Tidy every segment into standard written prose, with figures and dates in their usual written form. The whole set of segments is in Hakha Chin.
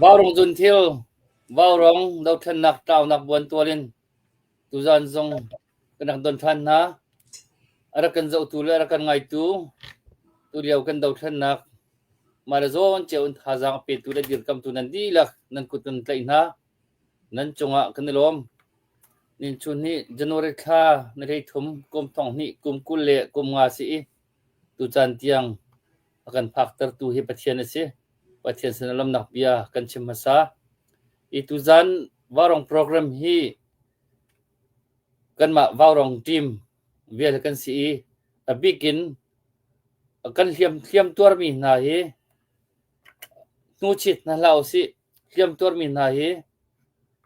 Vaurawng zunthil, Vaurawng dothlennak tlaunak buantual in tuzaan zong kan rak don ṭhan hna. A rak kan zohtu le a rak kan ngaitu tulio kan dothlennak mah le zawn cio in thazaang a petu le dirkamtu nan dihlak nan kut kan tlaih hna. Nan cungah kan i lawm. Ninchun hi January thla ni 13 kum 20 kum 25 si i tucaan tiang a kan phaktertu hi Pathian a si. Pathian sin ah lawmhnak bia kan chim hmasa. Hi tuzaan Vaurawng program hi kanmah Vaurawng team vial kan si i a bik in kan hliam hliam tuarmi hna hi hnuchit hna hlah usih. Hliam tuarmi hna hi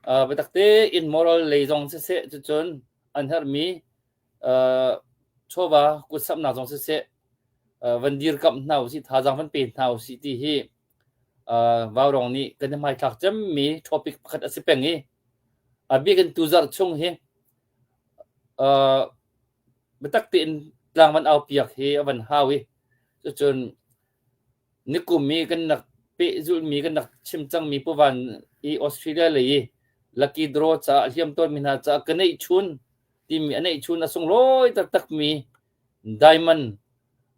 biatak tein moral lei zong siseh cucun an herhmi chawva kutsamhnak zong siseh van dirkamh hna usih thazaang van pe hna usih ti hi Vaurawng nih kan i hmaithlak cemmi topic pakhat a si peng i a bik in tuzarh chung hi biatak tein tlang van au piak hi a van hau i cucun nikum i kan rak pehzulhmi kan rak chim cangmi Puvan i Australia lei i lucky draw caah hliam tawnmi hna caah ka neihchun timi a neihchun a sunglawi taktakmi diamond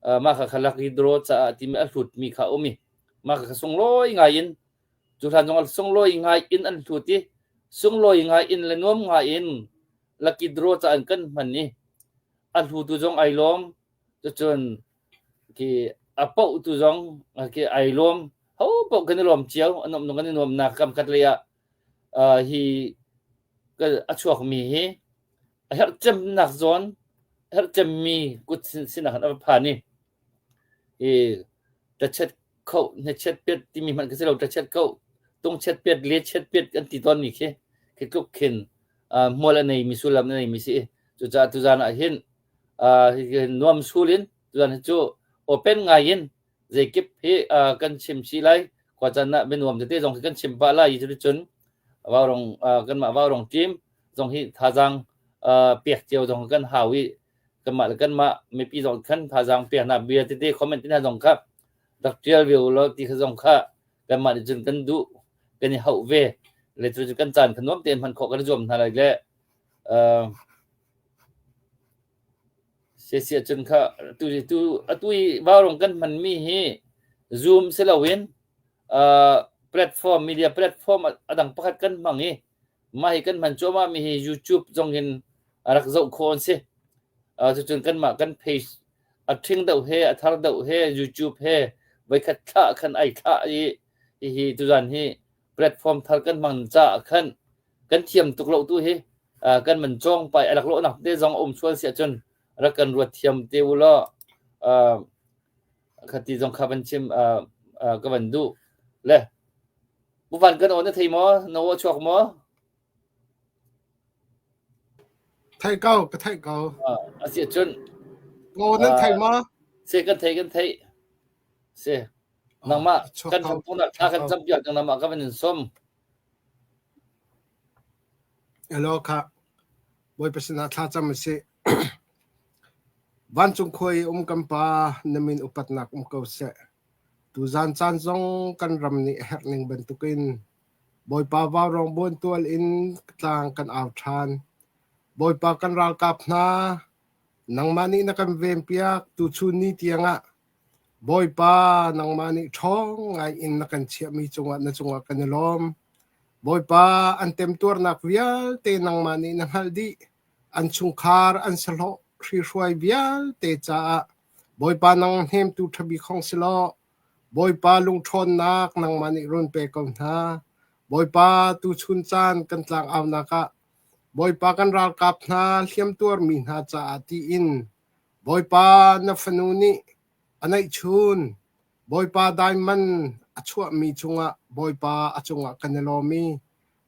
mah kha kha lucky draw caah timi a hlutmi kha a um i mah kha sunglawi ngai in cu hlan zong sunglawi ngai in an hlut i sunglawi ngai in le nuam ngai in lucky draw caah an kan hman i a hlutu zong ai lawm cucun khi a poh tu zong khi ai lawm ho poh kan i lawm cio an um kan i nuamnak kam khat lei ah hi a chuakmi hi a herh cemnak zawn a herh cemmi kut sinak in a va phan i hi ṭachet khoh hnechet piat timi hmanh khi si lo ṭachet khoh tungchet piat lechet piat kan ti tawnmi khi khi tluk khin hmual a neimi sullam a neimi si cucaah tuzaan ah hin nuam sul in tuzaan hi cu open ngai in zeikip hi kan chim chih lai khua caan ah bianuam tete zong khi kan chim pah lai i cuticun Vaurawng kanmah Vaurawng team zong hi thazaang pek cio zong kan hau i kanmah le kanmah mipi zong khan thazaang pek hna bia tete comment te hna zong kha rak tial ve u law ti kha zong kha kanmah nih cun kan duh kan i hauh ve le cu kan caan kha nuam tein hman khawh kan i zuam hna lai le Siasiah cun kha tu tu atu i vaurawng kan hmanmi hi Zoom si loin uh, platform media platform a dang pakhat kan hmang i mah hi kan hman cuahmah mi hi YouTube zong in a rak zoh khawh an si. Uh, cucun kanmah kan page a ṭhing deuh he a thar deuh he YouTube he voikhat thlah khan ai thlah i hihi tuzan hi platform thar kan hman caah khan kan thiam tuk lo tu hi kan man cawng pai a laklawhnak te zong a um sual si ahcun rak kan ruat thiam te u law khati zong kha van chim ka van duh le Buvan kan aw na thei maw na aw chuak maw Thei ko ka thei ko a si ahcun Ko nan thei maw se kan thei kan thei se nangmah kan thangpungnak thla kan cam piak nangmah ka van in som Hello khah. Bawipa sinah thlacam a si. Vancung khua i um kan Pa, na min upatnak um ko seh. Tuzaan caan zong kan ram nih a herh ning bantukin Bawipa vaurawng buantual in tlang kan au ṭhan. Bawipa kan ralkap hna, nangmah nih na kan venpiak tuchun ni tiangah Bawipa, nangmah nih ṭhawng ngaiin na kan chiahmi cungah na cungah kan i lawm. Bawipa, an temtuarnak vialte nangmah nih na hngalh dih. An chungkhar an sahlawh hrihruai vialte caah Bawipa nang hnemtu ṭha bik hong si law Bawipa lungṭhawnnak nangmah nih run pe ko hna. Bawipa, tuchun caan kan tlangaunak ah Bawipa kan ralkap hna hliamtuarmi hna caah tiin Bawipa na fanu nih a neihchun Bawipa daiman a chuahmi cungah Bawipa a cungah kan i lawm i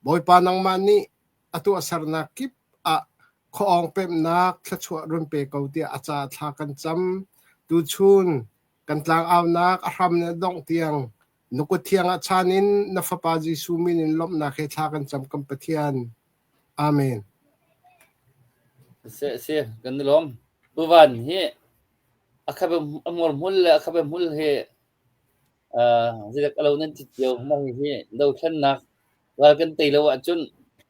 Bawipa nangmah nih a tuahsernak kip ah khuaawng pemhnak thluachuah run pe ko tiah a caah thla kan cam. Tuchun kan tlangaunak a hram in a dongh tiang na kut thiang ah chan in na Fapa Jesuh min in lawmhnak he thla kan cam kan Pathian. Amen. Si, si, kan i lawm. Pu Van hi a khabe a hmur hmul le a khabe hmul hi Zeidak a lo nan ti cio. Mah hihi dothlennak ral kan tei lo ahcun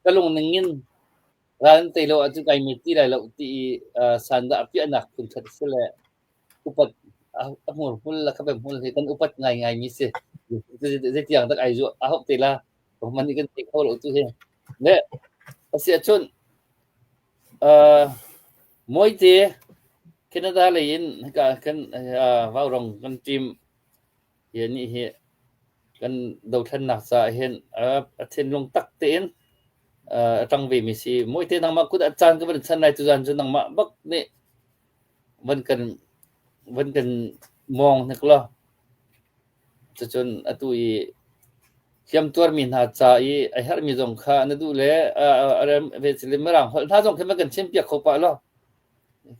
ka lungning in ral an tei lo ahcun kai met ti lai lo ti i sandah a piahnak phun khat a si le upat a hmurhmul le khabe hmul hi kan upat ngaingaimi si. Zeitiang dak ai zuah a hauh te la. Man nih kan thei kho lo tu hi. Le a si ahcun Mawite Canada lei in hika kan Vaurong kan team hi nih hi kan dothlennak caah hin a thinlung tak tein a ṭang vemi si. Mawite nangmah kut ah caan ka van chan lai tuzaan cu nangmah bak nih van kan van kan mawng hnik law Cucun atu i hliamtuarmi hna ca i a herhmi zong kha na duh le a rem Mirang holh hna zong khi van kan chimpiak kho pah law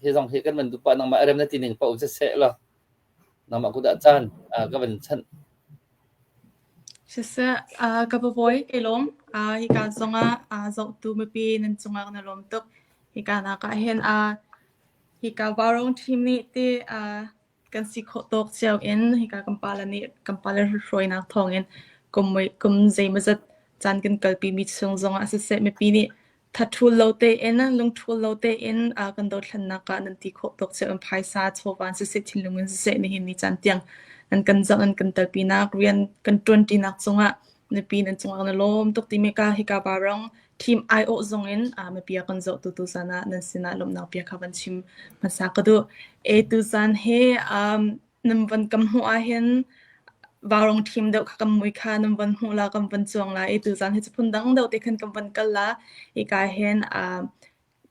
hi zong hi kan van duh pah nangmah a rem na ti ning paoh siseh law nangmah kut ah caan ka van chanh. Siseh, ka pabawi kai lawm. Hika zongah zohtu mipi nan cungah kan i lawm tuk. Hika nak ah hin hika Vaurawng team nih ti kan si khawh tawk cio in hika kan pale nih kan pale hruainak thawngin kum kum zeimawzat caan kan kalpi mi chung zongah siseh mipi nih thathul lo tein lungthul lo tein kan dothlennak ah nan ti khawh tawk cio in phaisa chawva in siseh thinlung in siseh nihin ni caan tiang nan kan zoh nan kan telpinak rian kan ṭuanṭinak cungah mipi nan cungah kan i lawm tuk timi ka hika barang team aiawh zong in mipi a kan zohtu tuzan ah nan sinah lawmhnak bia kha van chim hmasa ka duh. E tuzan he um, nan van kam hmuh ahhin Vaurong team deuh kha kan mui kha nan van hmuh la kan van cuang la i tuzan hi cu phun dang deuh te khan kan van kal la hika hin um,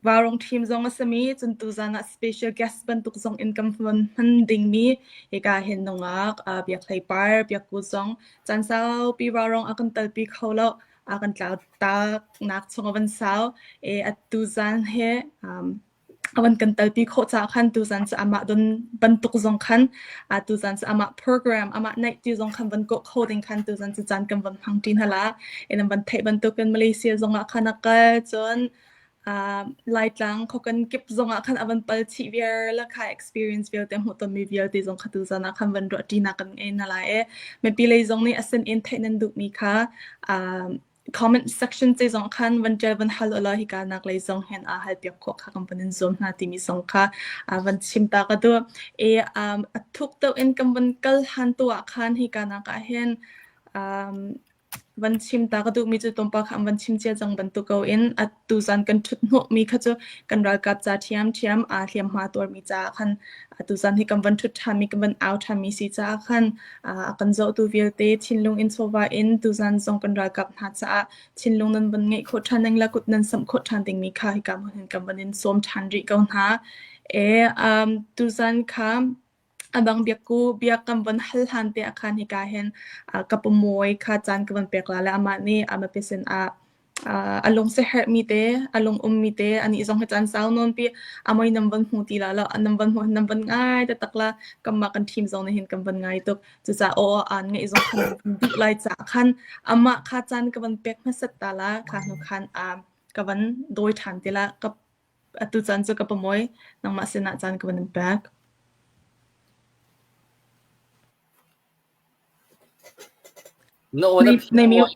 Vaurong ṭhim zong a simi cun tuzaan ah special guest bantuk zong in kan van hman dingmi hika hin nungak Biak Hlei Par, Biak Ku zong caan saupi vaurong a kan telpi kho lo. A kan tlau taknak chung a van sau. E atu zaan he um, a van kan telpi khawh caah khan tuzaan cu amah don bantuk zong khan tuzaan cu amah program amah naih ti zong khan van kawh kho ding khan tuzaan cu caan kan van hmang ṭi hna la. E nan van theih bantukin Malaysia zong ah khan a kal cun Laitlang khuakan kip zongah khan a van pal chih viar la kha experience vialte hmuhtonmi vialte zong kha tuzan ah khan van ruah ṭinak kan ngei na lai i mipi lei zong nih a sin in theih nan duhmi kha comment section te zong khan van ṭial van hal ulaw hika nak lei zong hin aa hal piak khawh kha kan van in zuam hna timi zong kha van chim ta ka duh. I a thuk deuh in kan van kal han tu ah khan hika nak ah hin Van chim ta ka duhmi cu tlawmpal kha an van chim cia cang bantuk ko in atu zan kan ṭhut hnawhmi kha cu kan ralkap ca ṭhiamṭhiam aa hliamhma tuarmi caah khan atu zan hi kan van ṭhut ṭhanmi kan van au ṭhanmi si caah khan a kan zohtu vialte thinlung in chawva in tuzan zong kan ralkap hna caah thinlung nan van ngeih khawh ṭhan ding le kut nan samh khawh ṭhan dingmi kha hika hmun hin kan van in sawm ṭhan rih ko hna. E, um, tuzan kha A dang biakku biak kan von hal hlan te ah khan hika hin ka pamawi kha caan ka von pek la le amah nih a mipi sinah a lung siaherhmi te, a lung ummi te, anih zong hi caan sau nawnpi a mui nan von hmu ti la lo, nan von hmu nan von ngai taktak la, kanmah kan team zong nih hin kan von ngai tuk. Cucaah aw aan ngeih zong khan duh lai caah khan amah kha caan ka von pek hmasat ta la, kha hnu khan ka van dawi ṭhan ti la. Ka Atu caan cu ka pamawi, nangmah sinah caan ka van in pek. Na aw na Nei mute.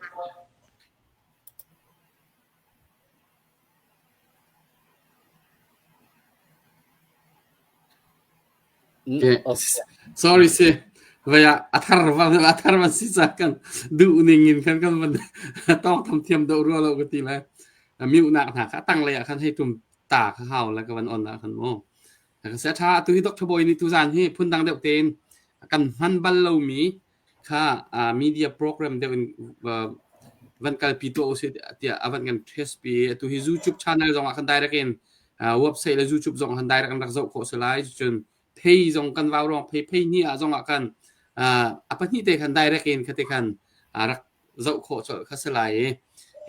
Okay. Sorry si. Vaya athar va athar va si ca kan duh ning in kan kan van tawng tham thiam do rua lo ka ti lai. Mute nak hna kha tang lei ah khan hei tum ta kha hau la ka van on ah khan mu. Ka se tha tu hi Dr. Boy ni tu zan hi phun dang deuh tein kan hman bal lomi kha media program deuh in van kalpi tuah usih tiah a van kan test pi. Atu hi YouTube channel zong ah khan direct in website le YouTube zong khan direct an rak zoh khawh si lai. Cun phei zong kan vau rong phei phei ni ah zong ah khan a pahnih te khan direct in khate khan rak zoh khawh colh kha si lai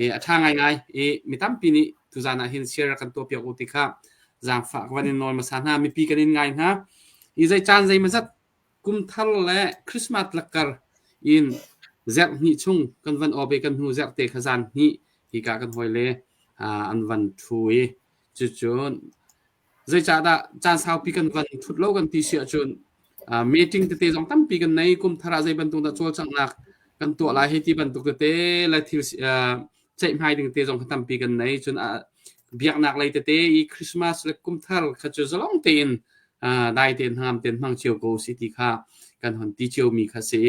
i a ṭha ngaingai i mi tampi nih tuzan ah hin share kan tuah piak u ti kha zaangfah ka van in nawl hmasa hna mipi kan in ngai hna i zei caan zei mazat Kum thar le Christmas lakar in zerh hnih chung kan van awp i kan hnu zerhte kha zan hnih hika kan hawile an van ṭhu i cucu zeicahdah caan saupi kan van ṭhut lo kan ti si ahcun. Meeting tete zong tampi kan nei. Kum thar ah zei bantuk dah cawlcanghnak kan tuah lai hei ti bantuk tete le thil ceihmai ding te zong kha tampi kan nei. Cun biaknak lei tete i Christmas le kum thar kha cu zalong tein dai tein hnangam tein hmang cio ko si ti kha kan hon ti cio mi kha si.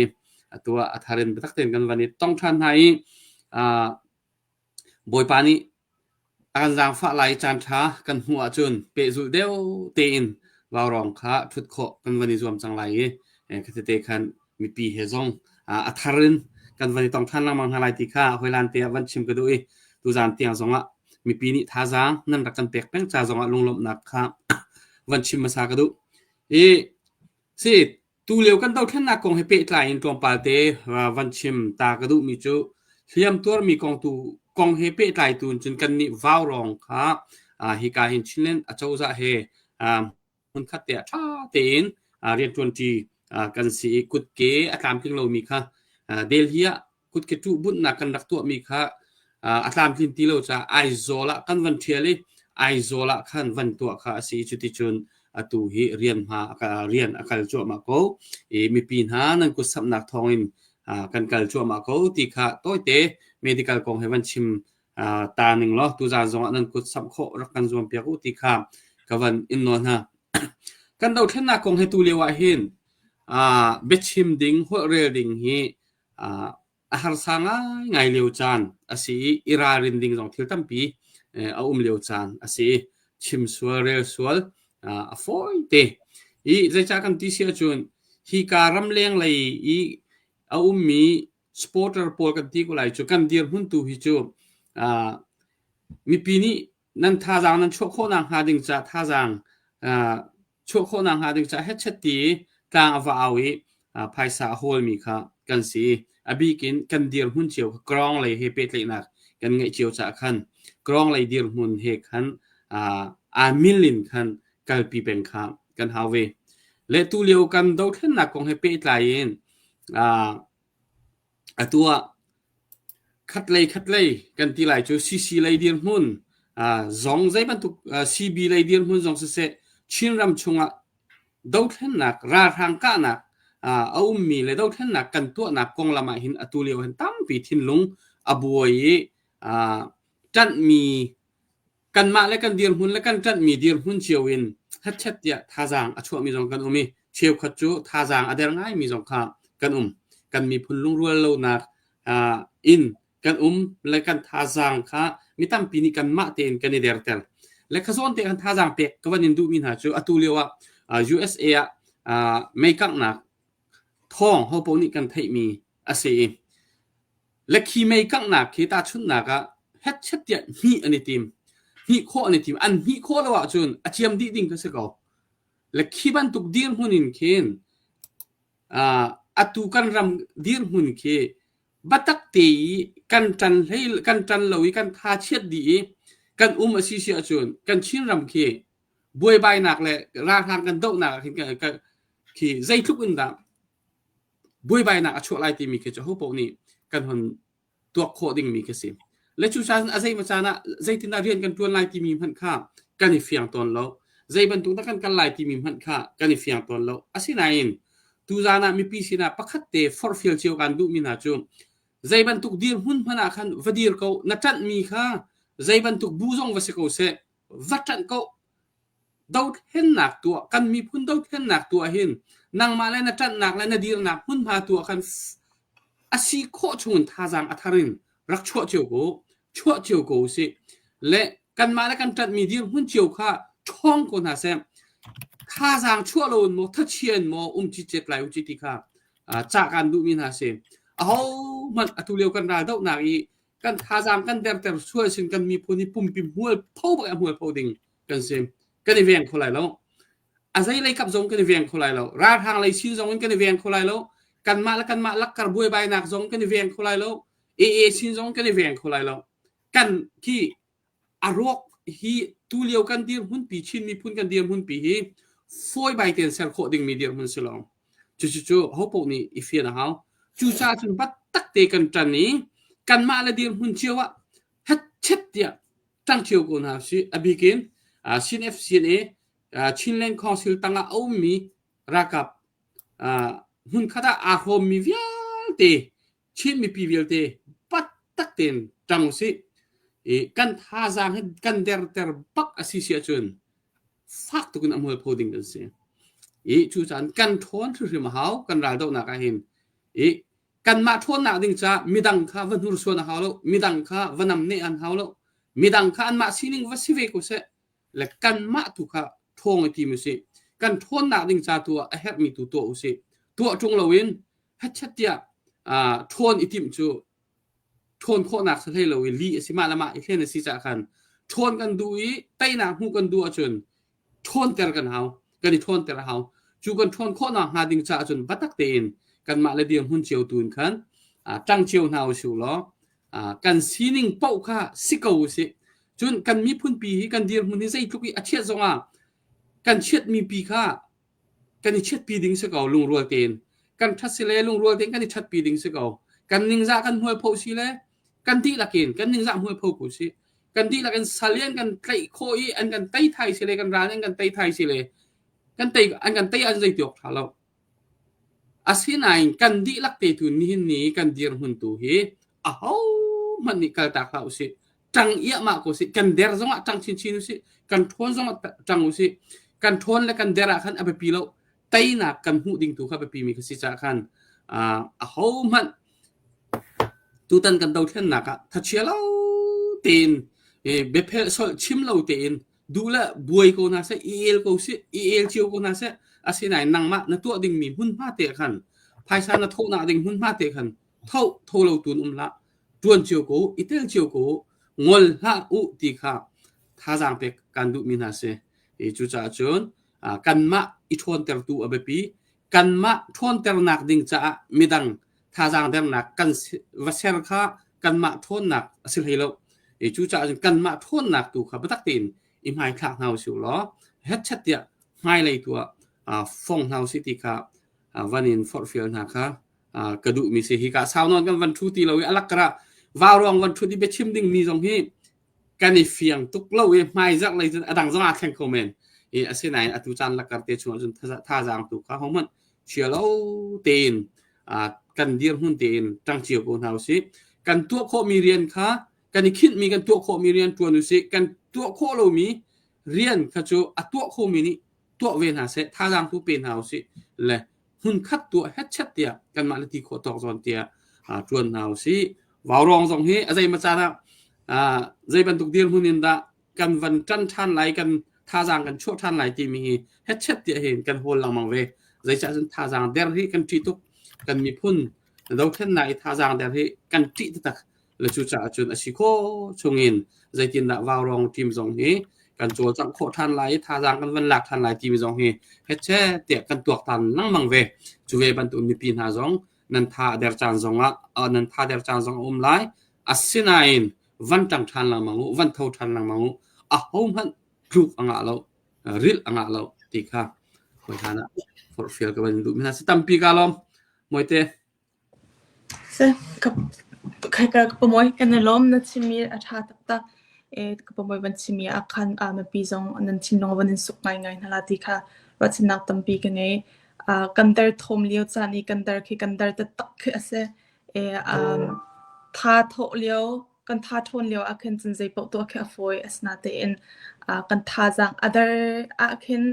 Atu ah a thar in biatak tein kan van i tong ṭhan hna i Bawipa nih a kan zaangfah lai i caanṭha kan hmuh ahcun pehzulh deuh tein vaurawng kha ṭhut khawh kan van i zuam cang lai i khatete khan mipi he zong a thar in kan van i tong ṭhan lengmang hna lai ti kha hawilan te ah van chim ka duh i tuzaan tiang zongah mipi nih thazaang nan rak kan pek peng ca zongah lunglawmhnak kha van chim hmasa ka duh. I si Tulio kan dothlennak kong he pehtlai in tlawmpal te van chim ta ka duhmi cu hliam tuarmi kong tu kong he pehtlai tu in cun kannih vaurawng kha hika hin Chinland acozah he hmunkhat te ah ṭha tein rianṭuanṭi kan si i kutke a tlamtling lomi kha Delhi ah kutke ṭuh bunhnak kan rak tuahmi kha a tlamtlin ti lo caah Aizawl ah kan van ṭhial i Aizawl ah khan van tuah kha a si i cuticun atu hi rian hma rian a kal cuahmah ko i mipi hna nan kut samhnak thawngin kan kal cuahmah ko ti kha tawite medical kong he van chim ta ning law tuzaan zongah nan kut samh khawh rak kan zuam piak u ti kha ka van in nawl hna. Kan dothlennak kong he tu lio ah hin biachim ding holhrel ding hi a harsa ngaingai lio caan a si i i ralrin ding zong thil tampi a um lio caan a si i chim sual rel sual a fawi te. I zeicah kan ti si ahcun hika ramleng lei i a ummi supporter pawl kan ti ko lai cu kan dirhmun tu hi cu mipi nih nan thazaang nan chuah khawh nakhnga ding caah thazaang chuah khawh nakhnga ding caah hetchet ti tlang a va au i phaisa a hawlmi kha kan si. A bik in kan dirhmun cio kha Krong lei he pehtlaihnak kan ngeih cio caah khan Krong lei dirhmun he khan aa mil in khan kalpi peng kha kan hau ve. Le tulio kan dothlennak kong he pehtlai in Atu ah khatlei khatlei kan ti lai cu CC lei dirhmun zong zei bantuk CB lei dirhmun zong siseh Chinram chungah dothlennak ralhrang kahnak a ummi le dothlennak kan tuahnak konglam ah hin atu lio hin tampi thinlung a buai i ṭanhmi kanmah le kan dirhmun le kan ṭanhmi dirhmun cio in hetchet tiah thazaang a chuahmi zong kan um i cheukhat cu thazaang a der ngaimi zong kha kan um. Kan miphun lungrual lonak in kan um le kan thazaang kha mi tampi nih kanmah tein kan i derter. Le kha zawn te kan thazaang pek ka van in duhmi hna cu atu lio ah USA ah meikanghnak thawng hopaoh nih kan theihmi a si i le khi mei kanghnak khi tahchunhnak ah hetchet tiah hnih an i tim. Hnih khawh an i tim. An hnih khawh lo ahcun a ciam dih ding kha si ko. Le khi bantuk dirhmun in khin atu kan ram dirhmun khi biatak te i kan ṭan hlei kan ṭan lo i kan tha chiat dih i kan um a si si ahcun kan Chinram khi buaibainak le ralhrang kan dohnak ah khin khi zeitluk in dah buaibainak a chuah lai timi khi cu hopaoh nih kan hon tuak khawh dingmi khi si. Le cucaah a zeimaw caan ah zeitindah rian kan ṭuan lai timi hmanh kha kan i fiang tawn lo. Zei bantuk dah kan kal lai timi hmanh kha kan i fiang tawn lo. Asinain tuzaan ah mipi sinah pakhat te forhfial cio kan duhmi hna cu zei bantuk dirhmun hmanh ah khan va dir ko, na ṭanhmi kha zei bantuk bu zong va si ko seh, va ṭanh ko. Dothlennak tuah, kan miphun dothlennak tuah hin nangmah le na ṭanhnak le na dirnak hmunhma tu ah khan a si khawh chungin thazaang a thar in rak chuah cio ko, chuah cio ko usih. Le kanmah le kan ṭanhmi dirhmun cio kha ṭhawng ko hna seh. Thazaang chuah lo in maw, thachia in maw um cicet lai u ci ti kha cah kan duhmi hna si. Ahohmanh atu lio kan ral dohnak i kan thazaang kan derter sual sin kan miphun hi pumpi hmual pho bak hmual pho ding kan si kan i veng kho lai lo a zei lei kap zong kan i veng kho lai lo ralhrang lei sin zong in kan i veng kho lai lo kanmah le kanmah lakkar buaibainak zong kan i veng kho lai lo AA sin zong kan i veng kho lai lo kan khi A ruak hi tulio kan dirhmunpi Chin miphun kan dirhmunpi hi fawi bai tein ser khawh dingmi dirhmun si lo. Cucu hopoh nih i fian a hau. Cucaah cun biatak te kan ṭan i kanmah le dirhmun cio ah hetchet tiah ṭang cio ko hna usih. A bik in CNF CNA Chinland Council tangah a ummi ralkap. Hmunkhat ah aa hrawmmi vialte Chin mipi vialte pattak tein ṭang usih. I kan thazaang hi kan derter bak a si si ahcun fak tuk in a hmualpho ding kan si. I cucaah kan ṭhawn hrimhrim a hau kan raldohnak ah hin. I kanmah ṭhawnnak ding caah midang kha va hnursuan a hau lo, midang kha va namneh an hau lo, midang kha anmah sining va si ve ko seh. Le kanmah tu kha ṭhawng i tim usih. Kan ṭhawnnak ding ca tu ah a herhmi tu tuah usih. Tuah ṭung loin hetchet tiah ṭhawn i timh cu ṭhawn khawhnak si hlei lo i lih a si mah le mah i hlen a si caah khan ṭhawn kan duh i teinak hmuh kan duh ahcun ṭhawnter kan hau kan i ṭhawnter a hau cu kan ṭhawn khawhnak hnga ding caah cun biatak tein kanmah le dirhmun cio tu in khan ṭang cio hna usih law kan sining paoh kha si ko usih cun kan miphunpi hi kan dirhmun hi zeitluk i a chiat zongah kan chiatmi pi kha kan i chiatpi ding si ko lungrual tein kan ṭhat si le lungrual tein kan i ṭhatpi ding si ko kan ningzah kan hmualpho si le kan dihlak in kan ningzah hmualpho ko si kan dihlak in sal i an kan tlaih khawh i an kan tei thai si le kan ral an kan tei thai si le kan tei an kan tei an zei ti awk ṭha lo asinain kan dihlak te tu nihin ni kan dirhmun tu hi aho hmanh nih kaltak hlah usih ṭang iahmah ko sih kan der zongah ṭang chinchin usih kan ṭhawn zongah ṭang usih kan ṭhawn le kan der ah khan a biapi lo teinak kan hmuh ding tu kha biapi mi kha si caah khan aho hmanh tutan kan dothlennak ah thachia lo tein biaphel solh chim lo tein duh le buai ko hna seh i el ko sih i el cio ko hna seh asinain nangmah na tuah dingmi hmunhma te khan phaisa na thawhnak ding hmunhma te khan tho tho lo tun um hlah ṭuan cio ko i tel cio ko ngol hlah u ti kha thazaang pek kan duhmi hna si. I cucaah cun kanmah i ṭhawntertu a biapi. Kanmah ṭhawnternak ding caah midang thazaang dernak kan va ser kha kanmah ṭhawnnak a si hlei lo. I cucaah cun kanmah ṭhawnnak tu kha biatak tein i hmaithlak hna usih law hetchet tiah hmailei tu ah fong hna usih ti kha van in forhfial hna kha ka duhmi si hika sau nawn kan van ṭhu ti lo i a lak karah vauruang van ṭhut i biachim dingmi zong hi kan i fiang tuk lo i hmaizarh lei cun a dang zong aa thleng kho men i asinain atu caan lakar te chungah cun thazaang tu kha hohmanh chia lo tein kan dirhmun tein ṭang cio ko hna usih kan tuah khawhmi rian kha kan i khinhmi kan tuah khawhmi rian ṭuan usih kan tuah khawh lomi rian kha cu a tuah khomi nih tuah ve hna seh thazaang tu pe hna usih le hmunkhat tuah hetchet tiah kanmah le ti khawh tawk zawn tiah ṭuan hna usih. Vaurawng zong hi a zeimaw caan ah zei bantuk dirhmun in dah kan van ṭan ṭhan lai, kan thazaang kan chuah ṭhan lai timi hi hetchet tiah hin kan hawl lengmang ve. Zeicah cun thazaang der hi kan ṭih tuk. Kan miphun dothlennak i thazaang der hi kan ṭih taktak. Le cucaah cun a si khawh chungin zeitindah vaurawng team zong hi kan cawlcangh khawh ṭhan lai i thazaang kan van lak ṭhan lai timi zong hi hetchet tiah kan tuaktan lengmang ve. Cu ve bantuk mipi hna zong nan tha a der caan zongah nan tha der caan zong a um lai. Asinain van ṭang ṭhan lengmang u, van tho ṭhan lengmang u. Ahohmanh tluk a ngah lo, rilh a ngah lo ti kha hawi hlan ah forhfial ka van duh mi hna si tampi ka lawm. Mawite. Ka pamoy kan i lawm na chimmi a ṭha taktak. Ka pamoy van chimmi ah khan mipi zong nan thinlung van in suk ngaingai hna la ti kha ruahchannak tampi ka ngei. Kan derthawm lio caan i kan der khi kan der taktak khi a si. Tha thawh lio kan tha ṭhawn lio ah khin cun zei paoh tuah khi a fawi. Asinain kan thazaang a der ah khin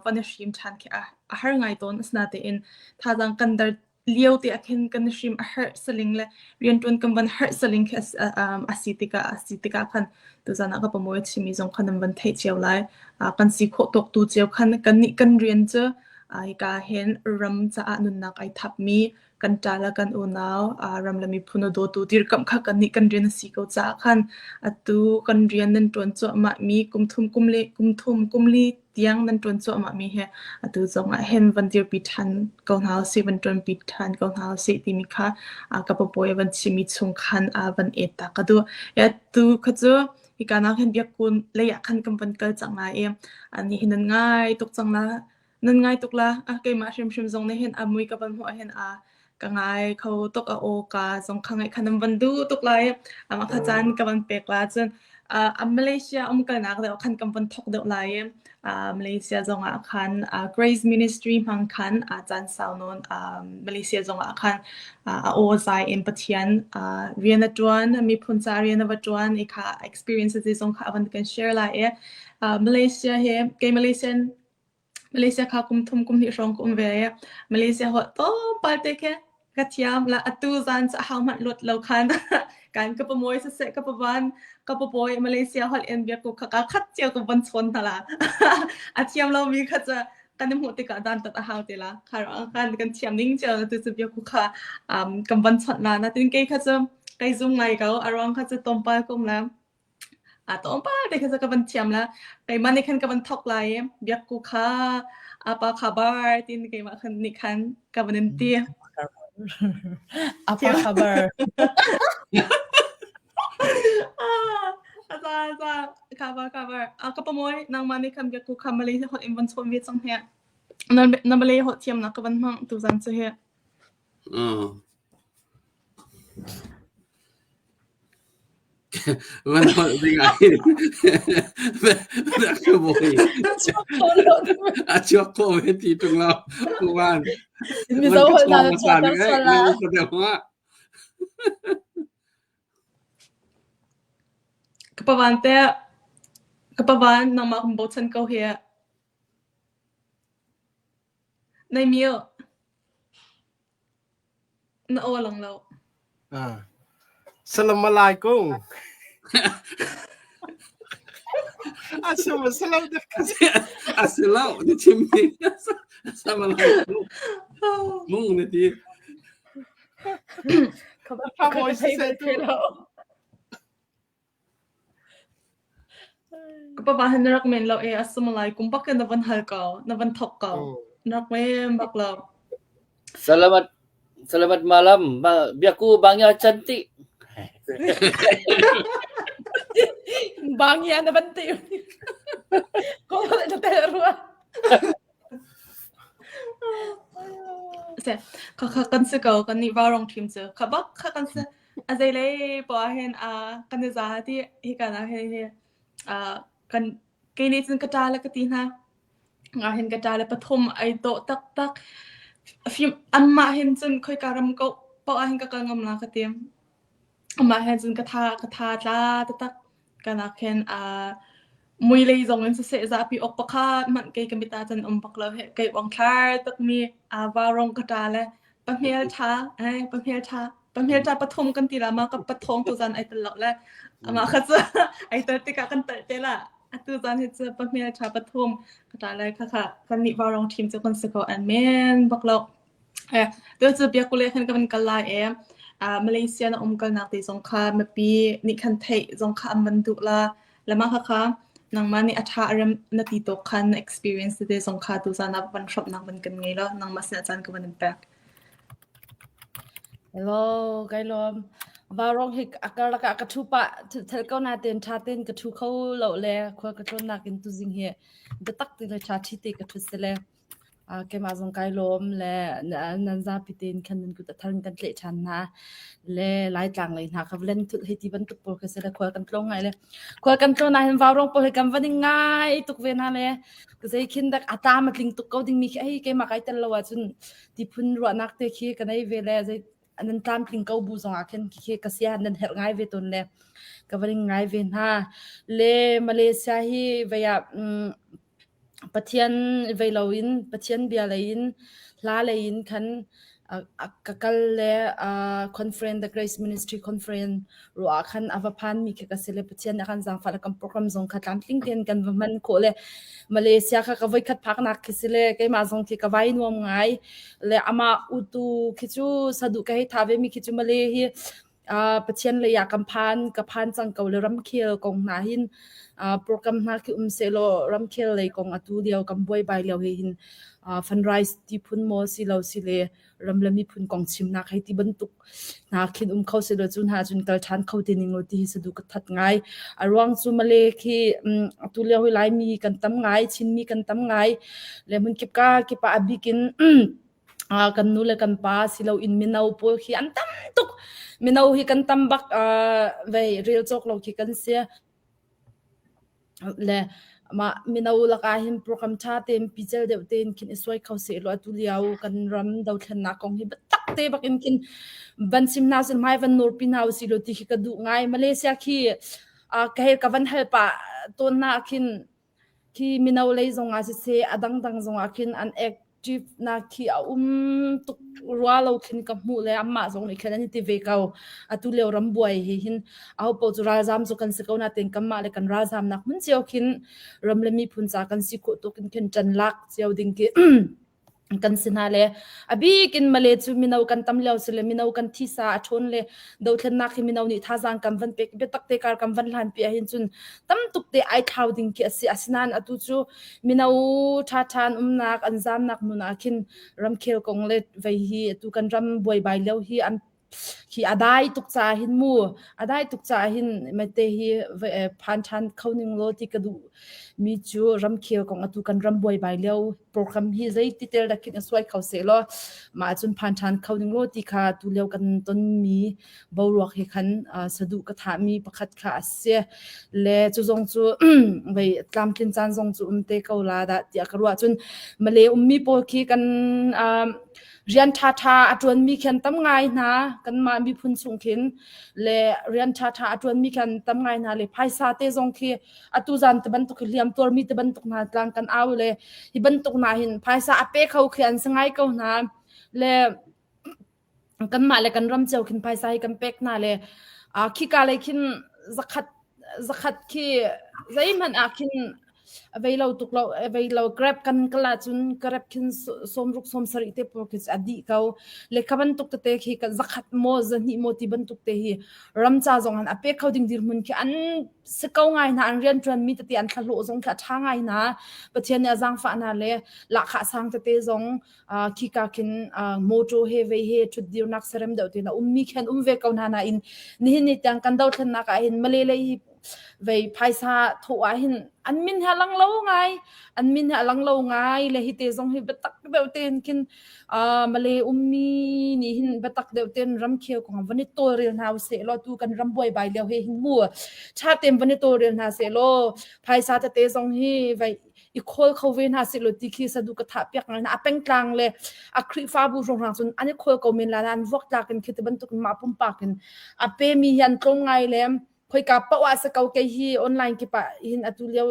van i hrim ṭhan khi a har ngai tawn. Asinain thazaang kan der lio te ah khin kan hrim a herh saling le rianṭuan kan van herh saling khi a si tikah a si tikah khan tuzan ah ka pamoy a chimmi zong khan nan van theih cio lai. Kan si khawh tawk tu cio khan kannih kan rian cu hika hin ram caah nunnak ai thapmi kan ṭa le kan unau ram le miphun a dawtu dirkamh kha kannih kan rian a si ko caah khan atu kan rian nan ṭuan cuahmah mi kum thum kum li kum thum kum li tiang nan ṭuan cuahmahmi hi atu zongah hin van dirpi ṭhan ko hna usih, van ṭuanpi ṭhan ko hna usih timi kha ka papawi a van chimmi chung khan van et ta ka duh. Atu kha cu hika nak hin biakkun lei ah khan kan van kal cang lai i ani hi nan ngai tuk cang la nan ngai tuk la keimah hrimhrim zong nih hin a mui ka van hmuh ah hin a ka ngai kho tuk a aw ka zong kha ngaih kha nan van duh tuk lai amah kha caan ka van pek la cun. Uh, Malaysia um kalnak deuh khan kan von thok deuh lai i uh, Malaysia zongah khan uh, Grace Ministry hmang khan uh, caan sau nawn uh, Malaysia zongah khan uh, a aw zai in Pathian uh, rian a ṭuan miphun ca rian a va ṭuan i kha experiences zong kha a van kan share lai i uh, Malaysia he kei Malaysian Malaysia kha kum thum kum hnih hrawng ka um ve i Malaysia holh tlawmpal te khi ka thiam. La atu zan cu ahau hmanh luat lo khan kan ka pamuai siseh ka pavan ka papawi Malaysia holh in biak ku kha ka khat cio ka von chawn hna la. A thiam lomi kha cu kan i hmuh tikah dantat a hau te la. Kha kan kan thiam ning cio tu cu biak ku kha um, kan von chawnh la. Natin kei kha cu kei zum ngai ko. A ruang kha cu tlawmpal ka um la. A tlawmpal te kha cu ka van thiam la. Keimah nih khan ka van thawk lai i biakku kha apa khabar tin keimah khan nih khan ka van in ti. Apa khabar. Aza aza khabar khabar. A ka pamoy nangmah nih khan biakku kha Malaysia holh in van chawn ve cang he. Na na Malay holh thiamnak ka van hmang tuzan cu hi. Van holh ding ah hin a chuak kho ve ti ṭung lo. Kuan. Mizo holh na chuahter sual la. Ka pavan te ka pavan nangmah kan bochan ko hi. Nei mio. Na aw lang lo. Ah. Assalamualaikum. Asalamualaikum. Asalamu na chim mi. Assalamualaikum. Mung na ti. Ka thei bal lo. Ka papa hin na rak men lo e assalamualaikum bak in na van hal ko na van thok ko na rak men bak lo. Selamat selamat malam biaku bangya cantik. Bangya na van ti. Ko na tel rua. Se kha kha kan si ko kan nih vaurawng ṭhim cu kha bak kha kan si a zeilei poah ah hin kan i za ti hika ah hin hi kan kei nih cun ka ṭa le ka ti hna nga hin ka ṭa le pathum ai dawh taktak fim anmah hin cun khoika ram ko poah ah hin ka kal ngam la ka ti amah he cun ka tha ka tha tla taktak Kanak hin mui lei zong in siseh zapi awk pakhat hmanh kei ka mit ah cun um bak lo hih. Kei uangthlar tukmi vaurawng ka ṭa le pahmel ṭha eh pahmel ṭha pahmel ṭha pathum kan ti la ma ka pathawng tuzan ai tel lo le amah kha cu ai tel tikah kan telh te la. Atu zan hi cu pahmel ṭha pathum ka ṭa le khakha kan nih vaurawng ṭhim cu kan si ko an men bak lo. Tu cu biakule khan ka van kal lai i Malaysia na um kalnak te zong kha mipi nih khan theih zong kha an van duh la. Le mah khakha nangmah nih a ṭha a rem na ti tawk khan na experience tete zong kha tuzan ah van hrawmhnak van kan ngei law nangmah sinah caan ka van in pek. Hello, kai lawm. Vaurawng hi a karlak ah ka ṭhu pah thel ko nain ṭha tein ka ṭhu kho lo le khua ka tlawnnak in tuzing hi biatak te le ṭha ṭhi te ka ṭhut si le. Keimah zong kai lawm le nan zapi tein khan nan kut a thar in kan tleh ṭhan hna. Le Laitlang lei hna kha valen thulh hei ti bantuk pawl kha si le khual kan tlawng ngai le khual kan tlawn ah hin vaurawng pawl hi kan van i ngai tuk ve hna le zei khin dak a tlam a tling tuk ko dingmi khi hei keimah kai tel lo ahcun ti phun ruahnak te khi ka nei ve le zei nan tlamtling ko bu zong ah khin khi ka sia nan herh ngai ve tawn le ka van in ngai ve hna. Le Malaysia hi vei ah Pathian vei loin Pathian bia lei in hla lei in khan ka kal le conference the Grace Ministry Conference ruah ah khan a va phanmi khi ka si le Pathian nih a kan zaangfah le kan program zong kha tlamtling tein kan va hman khawh le Malaysia kha ka voikhat phaknak khi si le keimah zong khi ka vai nuam ngai le amah utu khi cu saduh ka hei tha ve mi khi cu Malay hi Pathian lei ah kan phan ka phan cang ko le ramkhel kong hna hin program hna khi um sehlaw ramkhel lei kong atu lio kan buaibai lio he hin fundraise ti phun maw si lo si le ram le miphun kong chimnak hei ti bantuk hna khin um kho sehlaw cu hna cun kal ṭhan kho te ning law ti hi sadu ka that ngai. A ruang cu Malay khi atu lio hi Laimi kan tam ngai, Chinmi kan tam ngai le hmunkip ka kip ah a bik in kan nu le kan pa siloin mino pawl khi an tam tuk. Mino hi kan tam bak vei rel cawk lo khi kan si. Le mah mino lakah hin program ṭha tein picel deuh tein khin i suai kho sehlaw atu lio kan ram dothlennak kong hi biatak te bak in khin van chim hna usih hmai van nawrpi hna usih law ti khi ka duh ngai. Malaysia khi uh, ka hei ka van hal pah tawn hna khin khi mino lei zongah siseh a dangdang zongah khin an ek Ṭipnak khi a um tuk rua lo khin ka hmuh le anmah zong nih khin an i ti ve ko. Atu lio ram buai hi hin ahopaoh cu ralzaam cu kan si ko nain kanmah le kan ralzaamnak hmun cio khin ram le miphun ca kan si khawh tuk in khin ṭan lak cio ding khi kan si hna le a bik in Malay cu mino kan tam lio si le mino kan thisa a ṭhawn le dothlennak hi mino nih thazaang kan van pek biatak te kar kan van hlan pi ahhin cun tam tuk te ai thlau ding khi a si. Asinain atu cu Mino ṭhaṭha an umnak, an zaamnak hmun ah khin ramkhel kong le vei hi atu kan ram buaibai lio hi an hi a dai tuk caah hin mu a dai tuk caah hin mate hi phan ṭhan kho ning law ti ka duh mi cu ramkhel kong atu kan ram buaibai lio program hi zeiti tel dak khin a suai kho seh law mah cun phan ṭhan kho ning law ti kha tu lio kan ton mi boruak he khan saduh ka thahmi pakhat kha a si. Le cu zong cu vei tlamtlin caan zong cu um te ko la dah tiah ka ruah. Cun Malay ummi pawl khi kan rian ṭhaṭha a ṭuanmi khi an tam ngai hna. Kanmah miphun chung khin le rian ṭhaṭha a ṭuanmi khi an tam ngai hna le phaisa te zong khi atu zan te bantuk hi hliam tuarmi te bantuk hna tlang kan au le hi bantuk hna hin phaisa a pe kho khi an si ngai ko hna. Le kanmah le kan ram cio khin phaisa hi kan pek hna le khika lei khin zakhat zakhat khi zeihmanh ah khin a vei lo tuk lo a vei lo grab kan kal ahcun grab khin sawmruk sawmsarih te pawl khi a dih ko le kha bantuk tete khi kan zakhat maw zahnih maw ti bantuk te hi ram ca zong an a pe kho ding dirhmun khi an si ko ngai hna an rianṭuan mi tete an thlahlawh zong khi a ṭha ngai hna Pathian nih a zaangfah hna le lahkhah sang tete zong khika khin motor he vei he ṭhutdirnak serem deuh tein a ummi khi an um ve ko hna nain nihin ni tiang kan dothlennak ah hin Malay lei hi vei phaisa thawh ah hin an min hi a lang lo ngai an min hi a lang lo ngai le hi te zong hi biatak deuh tein khin Malay ummi nih hin biatak deuh tein ramkhel kong van i tawlrel hna usih law tu kan ram buaibai lio he hin mu ṭha tein van i tawlrel hna seh law phaisa tete zong hi vei i khawl kho ve hna seh law ti khi sadu ka thah piak ngai hna. A pengtlang le a Khrihfabu hrawnghrang cun an i khawl ko men la an vuak tlak in khi ti bantuk in mah pumpak in a pemi hi an tlawm ngai le khoika paoh ah si ko kei hi online kip ah hin atu lio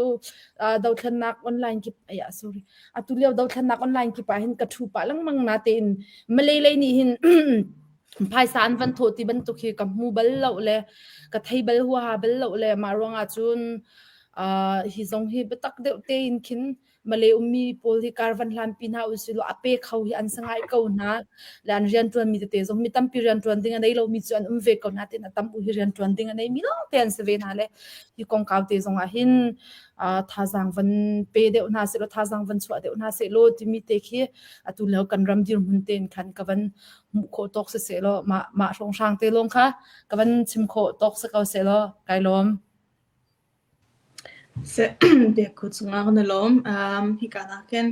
dothlennak online kip aya sorry atu lio dothlennak online kip ah hin ka thu pah lengmang na tein Malay lei nih hin phaisa an van thawh ti bantuk hi ka hmu bal lo le ka thei bal huaha bal lo le mah ruangah cun Uh, hi zong hi biatak deuh tein khin Malay ummi pawl hi kar van hlanpi hna usih law a pe kho hi an si ngai ko hna. Le an rianṭuanmi tete zong mi tampi rianṭuan ding a nei lomi cu an um ve ko hna tein a tam u hi rianṭuan ding a neimi lawngte an si ve hna le hi kongkau te zong ah hin uh, thazaang van pe deuh hna seh law thazaang van chuah deuh hna seh law timi te khi atu lio kan ram dirhmun tein khan ka van hmuh khawh tawk si seh law mah mah hrawnghrang te lawng kha ka van chim khawh tawk si ko seh law kai lawm. Biakku cungah kan i lawm. Hika nakin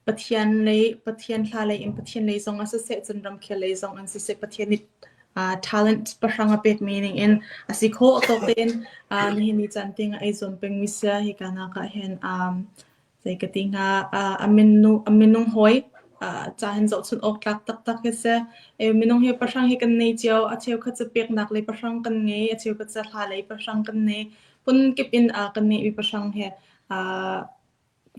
Pathian lei, Pathian hla lei in Pathian lei zong ah siseh, cun ramkhel lei zong in siseh, Pathian nih talent pahrang a pekmi ning in a si khawh tawk tein nihin ni caan tiang a ei zuam pengmi si. Hika nak ah hin Zei ka ti hnga, a minung hawi ca hin zohchunh awk tlak taktak hi si. Minung hi pahrang hi kan nei cio. A cheukhat cu peknak lei pahrang kan ngei, a cheukhat cu hla lei pahrang kan nei. Phunkip in kan ngeihmi pahrang hi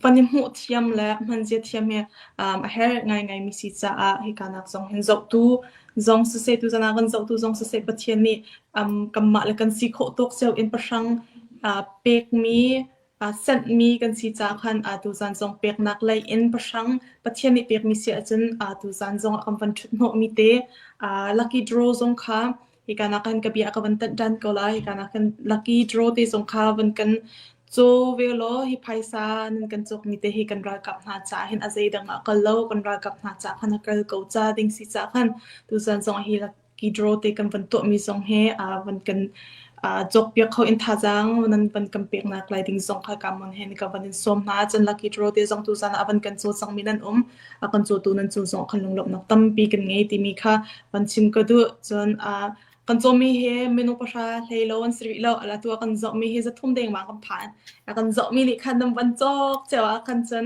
van i hmuh thiam le hmanzia thiam hi a herh ngaingaimi si caah hika nak zong hin zohtu zong siseh, tuzan ah kan zohtu zong siseh Pathian nih kanmah le kan si khawh tawk cio in pahrang pekmi Senhmi kan si caah khan tuzan zong peknak lei in pahrang Pathian nih pekmi si ahcun tuzan zong ah kan van ṭhut hnawhmi te lucky draw zong kha hika nak khan ka bia ka van tanh ṭhan ko lai. Hika nak khan lucky draw te zong kha van kan caw ve law hi phaisa nan kan cawkmi te hi kan ralkap hna caah hin a zeidang ah kal lo kan ralkap hna caah khan a kal ko ca ding si caah khan tuzan zong hi draw te kan van tuahmi zong hi van kan cawkpiak kho in thazaang nan van kan peknak lai ding zong kha ka mon he ka van in sawm hna. Cun lucky draw te zong tuzan ah van kan caw cangmi nan um a kan cawtu nan cung zong khan lunglawmhnak tampi kan ngei timi kha van chim ka duh. Cun. Kan cawmmi hi minung pahra hlei lo an si rih lo. Ala tu ah kan zohmi hi zathum dengmang kan phan. A kan zohmi nih khan nan van cawk cio ah khan cun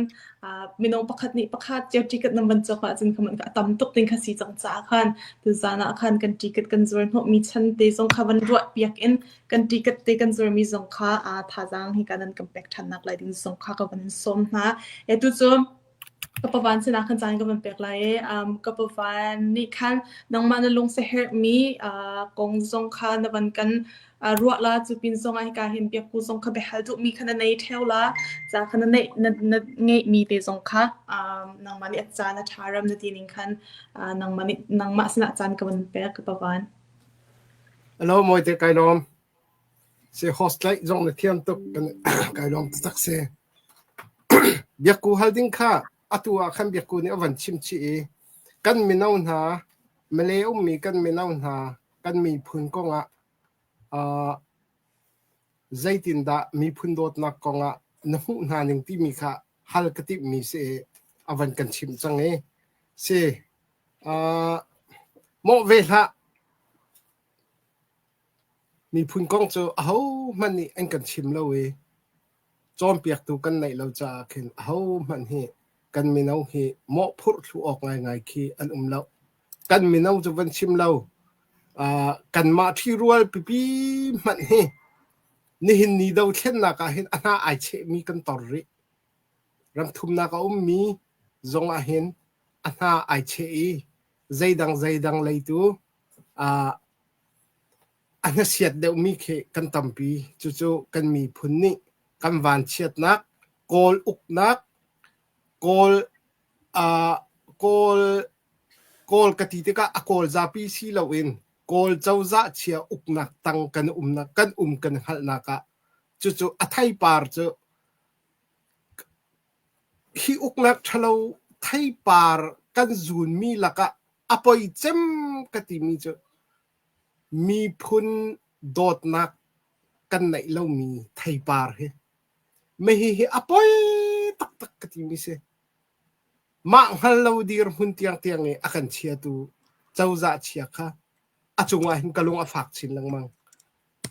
minung pakhat nih pakhat cio ticket nan van cawk ahcun kha a tam tuk ding kha si cang caah khan tuzaan ah khan kan ticket kan zuar hnawhmi chan te zong kha van ruah piak in kan ticket te kan zuarmi zong kha thazaang hi kan kan pek ṭhannak lai ding zong kha ka van in sawm hna. E tu cu Ka pavan sinah khan caan ka van pek lai i um, ka pavan nih khan nangmah na lung siaherhmi uh, kong zong kha na van kan uh, ruah la cu pin zong ah hika hin biakku zong kha biahal duhmi kha na nei ṭheo la ca kha na neih na, na ngeihmi te zong kha um, nangmah nih a caan a ṭha ram na ti ning khan uh, nangmah nih nangmah sinah caan ka van pek ka pavan. Hello Mawite kai lawm. Si host tlaih zong na thiam tuk kan kai lawm taktak si. Biakku hal ding kha atu ah khan biakku nih a van chim chih i kan mino hna Malay ummi kan mino hna kan miphun kongah uh, zeitindah miphun dawtnak kongah na hmuh hna ning timi kha hal ka timhmi si i a van kan chimh cang i si uh, mawh ve hlah Miphun kong cu ahohmanh nih an kan chim lo i cawnpiaktu kan neih lo caah khin ahohmanh hi kan mino hi mawhphurh thlu awk ngaingai khi an um lo. Kan mino cu van chim lo, uh, kanmah ṭhirual pipi hmanh hi nihin ni dothlennak ah hin a hna ai chehmi kan tor rih. Ramthumnak a ummi zong ah hin a hna ai cheh i zeidang zeidang lei tu uh, A hnasiat deuhmi khi kan tampi. Cucu kan miphun nih kan vanchiatnak, Kawl uknak, Kawl, uh, Kawl, Kawl ka ti tikah a Kawl zapi si loin Kawl cozah chia uknak tang kan umnak kan um kan hngalhnak ah cucu a theipar cu hi uknak ṭhalo theipar kan zunmi lakah a poi cem ka timi cu Miphun dawtnak kan neih lomi theipar hi hihi hi a poi taktak ka timi si. Mah hngal lo dirhmun tiangtiang i a kan chiatu cozah chia kha a cungah hin ka lung a fak chin lengmang.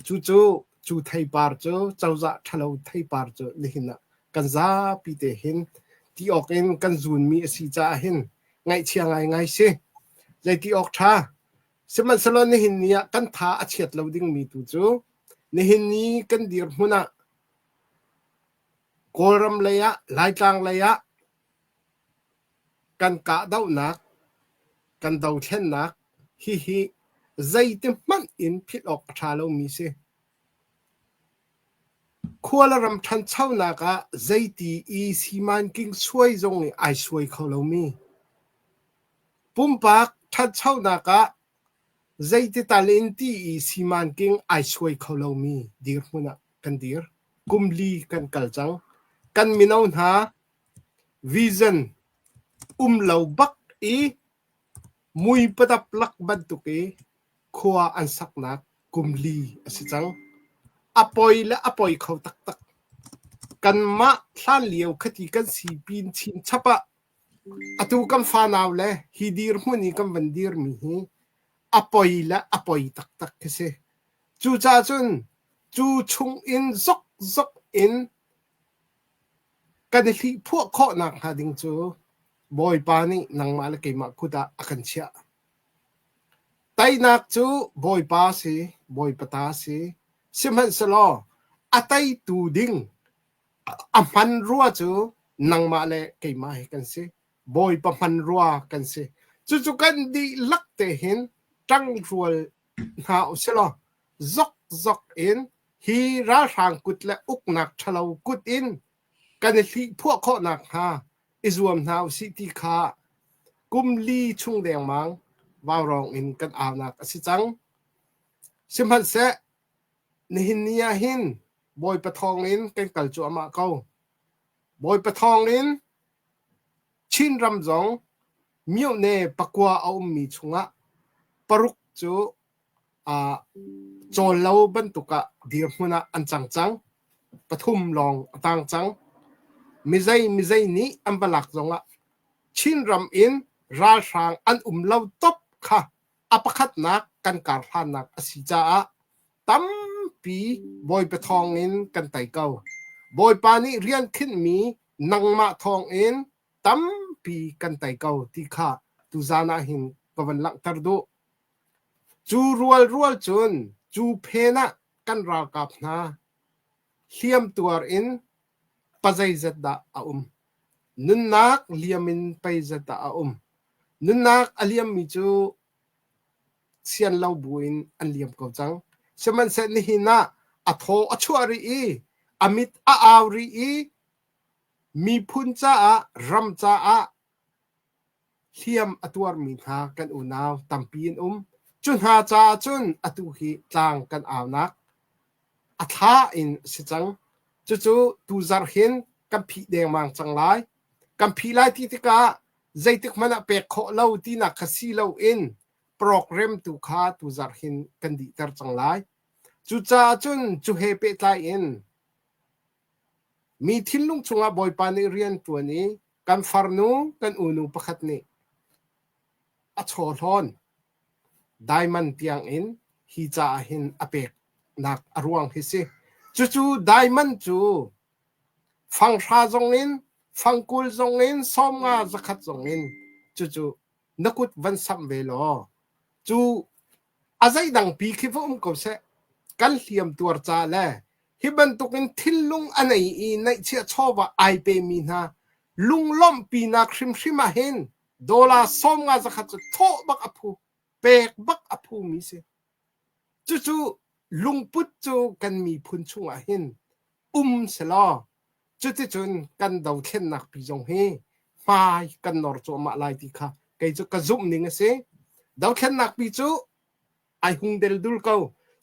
Cucu cu theipar cu cozah ṭhalo theipar cu nihin ah kan zapi te hin ti awk in kan zunmi a si caah hin ngaihchia ngaingai si. Zeiti awk ṭha? Sihmanhsehlaw nihin ni ah kan tha a chiat lo dingmi tu cu nihin ni kan dirhmun ah Kawlram lei ah Laitlang lei ah kan kahdohnak, kan dothlennak hihi zeiti hmanh in philh awk a ṭha lomi si. Khua le ram ṭhanchonak ah zeiti i simanking suai zong nih ai suai kho lomi. Pumpak ṭhanchonak ah zeiti tal in ti i simanking ai suai kho lomi dirhmun ah kan dir. Kum li kan kal cang. Kan mino hna vision um lo bak i mui padap lak bantuk i khua an saknak kum li a si cang. A poi le a poi kho taktak. Kanmah hlan lio khati kan si pin chin chap ah Atu kan fanau le hi dirhmun i kan van dirmi hi a poi le a poi taktak khi si. Cucaah cun cu chung in zokzok in kan i hlihphuah khawhnak hnga ding cu Bawipa nih nangmah le keimah kut ah a kan chiah. Teinak cu Bawipa si, Bawipa ta si. Sihmanhsehlaw a teitu ding A hmanrua cu nangmah le keimah hi kan si. Bawipa hmanrua kan si. Cucu kan dihlak te hin ṭangrual hna usilaw zokzok in hi ralhrang kut le uknak ṭhalo kut in kan i hlihphuah khawh nakhnga i zuam hna usih ti kha kum li chung dengmang vaurawng in kan aunak a si cang. Sihmanhseh nihin ni ah hin Bawipa thawngin kan kal cuahmah ko. Bawipa thawngin Chinram zong myone pakua a ummi chungah paruk cu aa cawl lo bantuk ah dirhmun ah an cang cang. Pathum lawng a tang cang. Mizei mizei nih an va lak zongah Chinram in ralhrang an um lo top kha a. A pakhatnak kan karhlannak a si caah tampi Bawipa thawngin kan tei ko. Bawipa nih rian khinhmi nangmah thawngin tampi kan tei ko ti kha tuzan ah hin ka van langhter duh. Cu rualrual cun cu phen ah kan ralkap hna hliamtuar in pazeizat dah a um? Nunnak liam in peizat dah a um? Nunnak a liammi cu sian lo buin an liam ko cang. Sihmanhseh nihin ah a thaw a chuah rih i a mit a au rih i miphun caah ram caah hliam a tuarmi hna kan unau tampi an um. Cu hna caah cun atu hi tlang kan aunak a thla in a si cang. Cucu tuzarh hin kan phih dengmang cang lai. Kan phih lai ti tikah zeitik hmanh ah pek khawh lo tinak kha si loin program tu kha tuzarh hin kan dihter cang lai. Cucaah cun cu he pehtlai in mi thinlung chungah Bawipa nih rian ṭuan i kan farnu kan unu pakhat nih a chawhlawn diamond tiangin hi caah hin a peknak a ruang hi si. Cucu diamond cu fanghra zongin fangkul zongin 50 zakhat zongin cucu na kut van samh ve law cu a zeidang pi khi va um ko seh kan hliam tuar ca le hi bantukin thinlung a nei i neihchiah chawva ai pemi hna lunglawmhpinak hrimhrim ah hin dollar 50 zakhat cu thawh bak a phu pek bak a phumi si. Cucu lungput cu kan miphun chungah hin um selaw cuticun kan dothlennak pi zong hi hmai kan nor cuahmah lai ti kha kei cu ka zumh ning a si. Dothlennak pi cu ai hung deldul ko.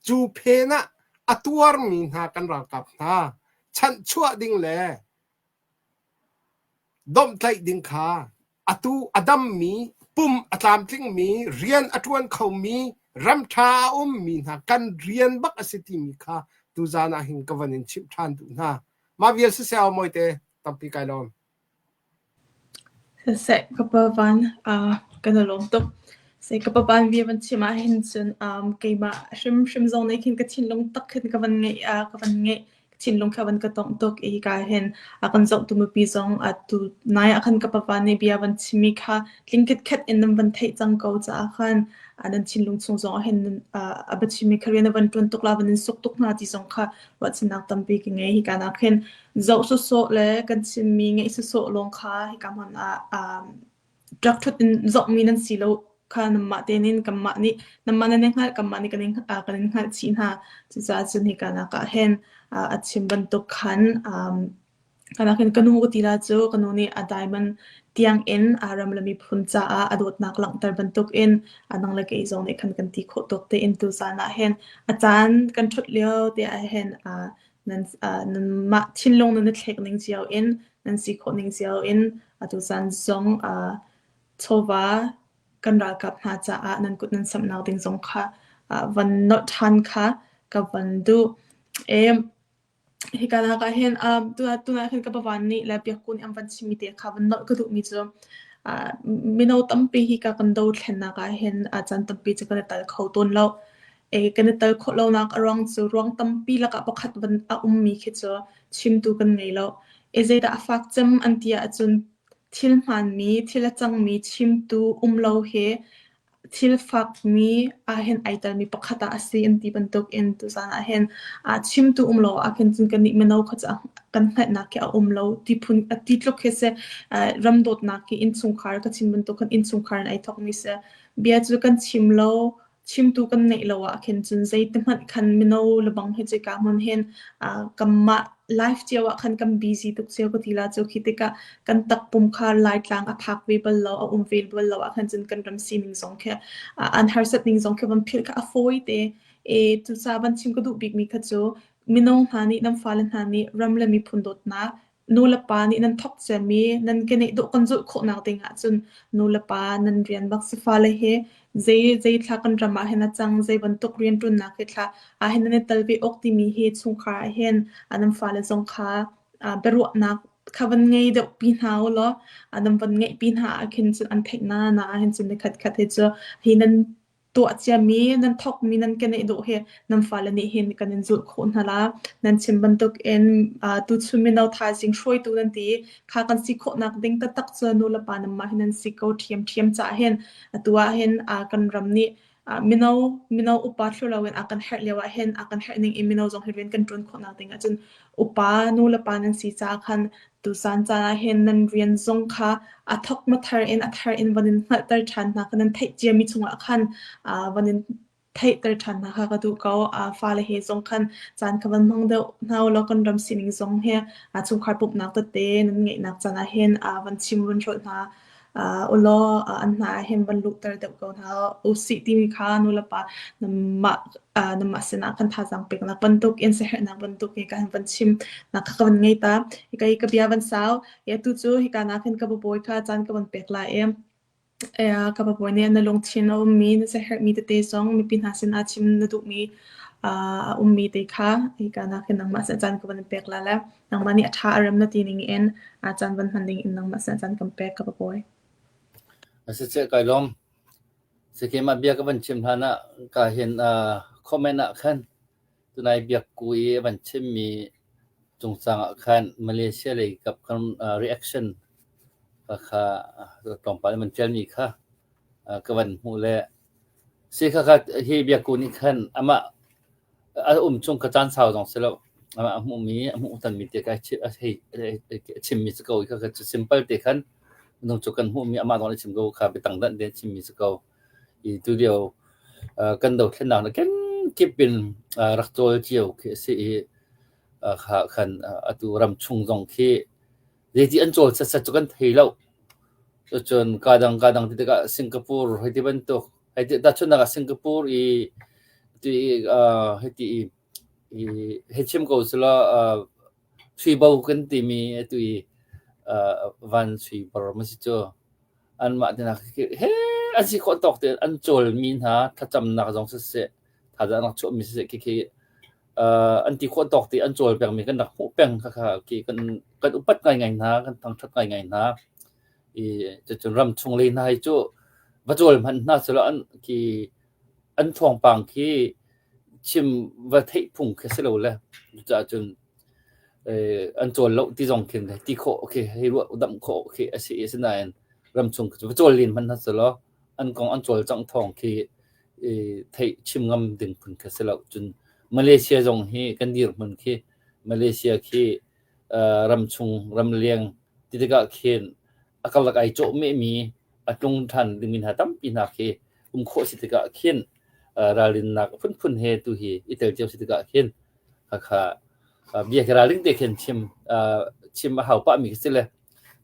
Cu phen ah a tuarmi hna kan ralkap hna chanhchuah ding le Domhtlaih ding kha atu a dammi, pum a tlamtlingmi, rian a ṭuan khomi, ramṭha a ummi hna kan rian bak a si timi kha tuzaan ah hin ka van in chimh ṭhan duh hna. Mah vial siseh aw mawite tampi kai lawm. Siseh ka pa van kan i lawm tuk. Seh ka pa van bia van chim ah hin cun keimah hrimhrim zong nih khin ka thinlung tak khin ka van ngeih ka van ngeih. Thinlung kha van ka tongh tuk i hika hin a kan zohtu mipi zong atu nai ah khan ka papa nih bia van chimmi kha tling khitkhet in nan van theih cang ko caah khan nan thinlung chung zong ah hin a biachimmi kha rian a van ṭuan tuk la van in suk tuk hna ti zong kha ruahchannak tampi ka ngei. Hika nak hin zoh sawsawh le kan chimmi ngaih sawsawh lawng kha hika hmun ah Ṭak ṭhut in zohmi nan si lo kha nanmah tein in kanmah nih nanmah nan i hngalh, kanmah nih kan in, kan in hngalh chih hna. Cucaah cun hika nak ah hin a chim bantuk khan kanak hin ka nu ka ti la cu ka nu nih a diamond tiang in ram le miphun caah a dawtnak langhter bantuk in nang le kei zong nih khan kan ti khawh tawk tein tuzaan ah hin a caan kan ṭhut lio te ah hin nan nanmah thinlung nan i thlek ning cio in nan si khawh ning cio in atu caan zong chawva kan ralkap hna caah nan kut nan samhnak ding zong kha van nolh ṭhan kha ka van duh. E, hika nak ah hin tuna hin ka pavan nih le biakku nih an van chimmi te kha van nolh ka duhmi cu mino tampi hi ka kan dothlennak ah hin caan tampi cu kan i tal kho tawn lo. Kan i tel khawh lonak a ruang cu ruang tampi lakah pakhat van a ummi khi cu chimtu kan ngei lo. Zeidah a fak cem an ti ahcun thil hmaanmi, thil a cangmi chimtu um lo hi thil fakmi ahhin ai telmi pakhat ah a si an ti bantukin tuzaan ahhin chimtu um lo ahkhin cun kannih mino kha cu kan hngalhnak khi a um lo ti phun ti tluk khi si. Ram dawtnak hi innchungkhar ka chim bantuk khan innchungkhar in ai thawkmi si. Bia cu kan chim lo, Chimtu kan neih lo ah khin cun zeitihmanh khan mino lebang hi cuka hmun hin kanmah life cio ah khan kan busy tuk cio ka ti la cu khi tikah kan takpum kha Laitlang a phak ve bal lo, a um ve bal lo ah khan cun kan ram sining zong khi an harsat ning zong khi van philh kha a fawi te. E cucaah van chim ka duh bikmi kha cu mino hna nih nan fale hna nih ram le miphun dawtnak Nu le pa nih nan thawk ciami nan keneh dawh kan zulh khawhnak ding ahcun nu le pa nan rian bak si fale hi zei zei thla kan ram ah hin a cang zei bantuk rianṭuannak hi thla ah hin nan i tel ve awk timi hi chungkhar ah hin nan fale zong kha biaruahnak kha van ngei deuh pi hna u law nan van ngeih pi hna ah khin cun an theih na na ah hin cun nikhat khat hi cu hi nan. tuah ciami nan thawkmi nan keneh dawh hi nan fale nih hin kan in zulh khawh hna la. Nan chim bantukin tuchun mino thaizing hruaitu nan ti i kha kan si khawhnak ding taktak cu nu le pa nanmah hi nan si ko ṭhiamṭhiam caah hin atu ah hin kan ram nih mino mino upa thlu loin a kan herh lio ah hin a kan herh ning in mino zong hi rian kan ṭuan khawhnak ding ahcun upa nu le pa nan si caah khan tuzaan caan ah hin nan rian zong kha a thawk ma thar in a thar in van in hngalhter ṭhan hna kha nan theih ciami chungah khan van in theihter ṭhan hna kha ka duh ko. Fale he zong khan caan kha van hmang deuh hna u law kan ram sining zong he chungkhar pumhnak tete nan ngeihnak caan ah hin van chim van hrolh hna ulaw an hna ah hin van luhter deuh ko hna usih timi kha nulepa nanmah nanmah sinah kan thazaang peknak bantuk in siaherhnak bantuk in kan van chim nak kha ka van ngei ta. Hika i ka bia van sau. Atu cu hika nak hin ka babawi kha caan ka van pek lai i ka babawi nih na lungthin a ummi na siaherhmi tete zong mipi hna sinah chim na duhmi a ummi te kha hika nak hin nangmah sin caan ka van pek la le nangmah nih a ṭha a rem na ti ning in caan van hman ding in nangmah sin caan kan pek ka babawi. Siseh kai lawm. Keimah bia ka van chim hlan ah ka hin comment ah khan tunai biakku i a van chimmi cungcang ah khan Malaysia lei kap kan reaction kha tlawmpal in van ṭialmi kha ka van hmuh le si khakha hi biakku nih khan amah a um chung ka caan sau zong si lo. Amah a hmuhmi a hmuh tonmi te kha a chimmi si ko i khakha cu simple te khan minung cu kan hmuhmi amah zong nih a chim ko kha biatang danh tein a chimmi si ko. I tulio kan dothlennak na kenkip in rak cawl cio khi a si i kha khan atu ram chung zong khi zeiti an cawl setset cu kan thei lo. Cucun ka dang ka dang ti tikah Singapore hei ti bantuk hei ti tahchunhnak ah Singapore i ti hei ti i hei chim ko selaw sui bo kan timi atu i van sui bor ma si cu anmah te hna khi he an si khawh tawk tein an cawlmi hna thlacamnak zong siseh thazaang rak chuahmi siseh khi an ti khawh tawk te an cawl pengmi kan rak hmuh peng khakha khi kan kan upat ngaingai hna kan thangṭhat ngaingai hna i cucun ram chung lei hna hi cu va cawl hmanh hna selaw an khi an thawngpang khi chim va theih phung khi si lo le cucaah cun an cawl lo ti zong khin ti khawh khi hei ruah damh khawh khi a si i asinain ramchung cu va cawl len hmanh hna selaw an kong an cawlcangh thawng khi theih chim ngam ding phun khi si lo. Cun Malaysia zong hi kan dirhmun khi Malaysia khi ramchung ramleng ti tikah khin a karlak ai cawhmehmi a tlung ṭhan dingmi hna tampi hna khi um khawh si tikah khin ralrinnak phunphun he tu hi i tel cio si tikah khin khakha bia khi ralring te khin chim chim a hau pahmi khi si le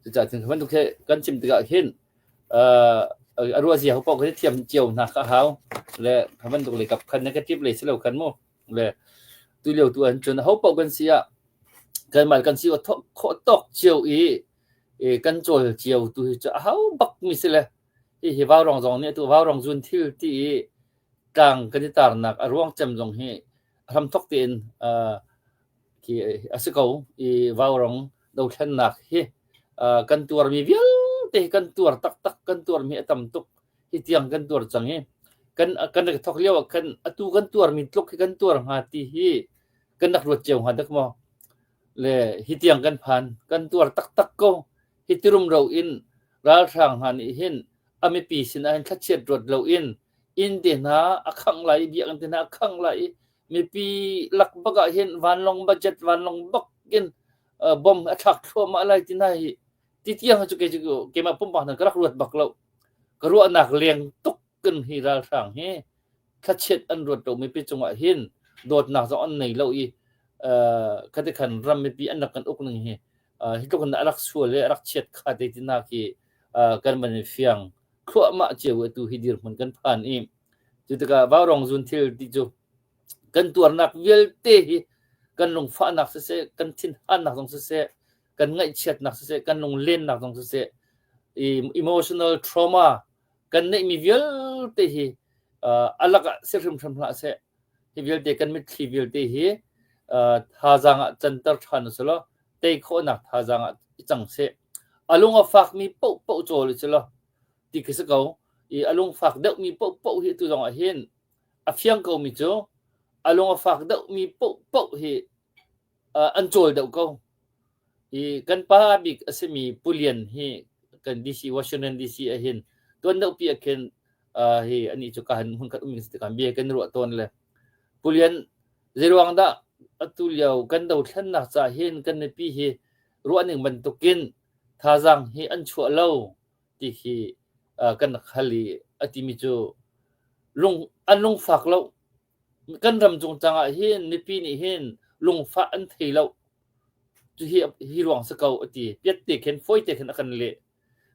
cucaah cun bantuk he kan chim tikah khin a ruah zia ho paoh khi thiam cio hna kha a hau le kha bantuk lei kap khan negative lei si lo khan mu le tu lio tu an cun ho paoh kan si ah kanmah kan si khawh tawk cio i kan cawl cio tu hi cu a hau bak mi si le hihi vaurong zong nih atu vaurong zun thil ti i tlang kan i tarnak a ruang cem zong hi a hramthok tein khi a si ko i vaurong dothlennak hi kan tuarmi vialte hi kan tuar taktak kan tuarmi a tam tuk hi tiang kan tuar cang i kan kan rak thok lio ah khan atu kan tuarmi tluk hi kan tuar hnga ti hi kan rak ruat cio hnga dak maw le hi tiang kan phan kan tuar taktak ko hi ti rumro in ralhrang hna nih hin a mipi sinah hin thlachiat ruat loin inn te hna a khangh lai i biakinn te hna a khangh lai i mipi lak bak ah hin vanlawng budget vanlawng bak in bomb a thlak thluahmah lai ti hna hi ti tiang cu kei cu keimah pumpak hna ka rak ruat bak lo ka ruahnak leng tuk kan hi ralhrang hi thlachiat an ruat lo mipi cungah hin dawtnak zong an nei lo i khati khan ram mipi an rak kan uk ning hi hi tluk in a rak sual i a rak chiat kha te ti na khi kan van i fiang thluahmah cio atu hi dirhmun kan phan i cu tikah vaurong zun thil ti cu kan tuarnak vialte hi kan lungfahnak siseh kan thinhannak zong siseh kan ngaihchiatnak siseh kan lunglennak zong siseh emotional trauma kan neihmi vialte hi a lakah si hrimhrim hlah seh hi vialte kan mitthli vialte hi thazaang ah canter ṭhan usulaw tei khawhnak thazaang ah i cang seh. A lung a fakmi paohpaoh cawl usulaw ti khi si ko. I a lungfak deuhmi paohpaoh hi tu zong ah hin a fiang komi cu a lung a fak deuhmi paohpaoh hi an cawl deuh ko. I kan pa bik a simi Pu Lian hi kan DC Washington DC ah hin tuan deuhpi ah khin hi anih cu ka han hmunkhat ummi si tikah bia kan ruah tawn le Pu Lian zeiruang dah atu lio kan dothlennak ca hin kan mipi hi ruahning bantukin thazaang hi an chuah lo ti khi kan rak hal i a timi cu lung an lungfak lo. Kan ram cungcang ah hin mipi nih hin lungfah an thei lo. Cu hi hi ruang si ko a ti. Piat te khin fawi te khin a kan leh.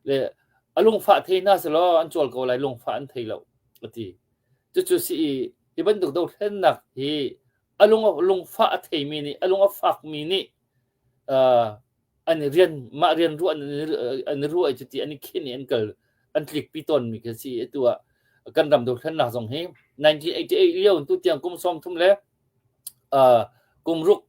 Le a lungfah thei hna selaw an cawl ko lai lungfah an thei lo a ti. Cucu si i hi bantuk dothlennak hi a lung lungfah a theimi nih a lung a fakmi nih an i rian mah rian ruah an i ruah i cuti an i khin i an kal an tlikpi tawnmi khi si atu ah kan ram dothlennak zong hi 1988 lio tu tiang kum 30 le kum ruk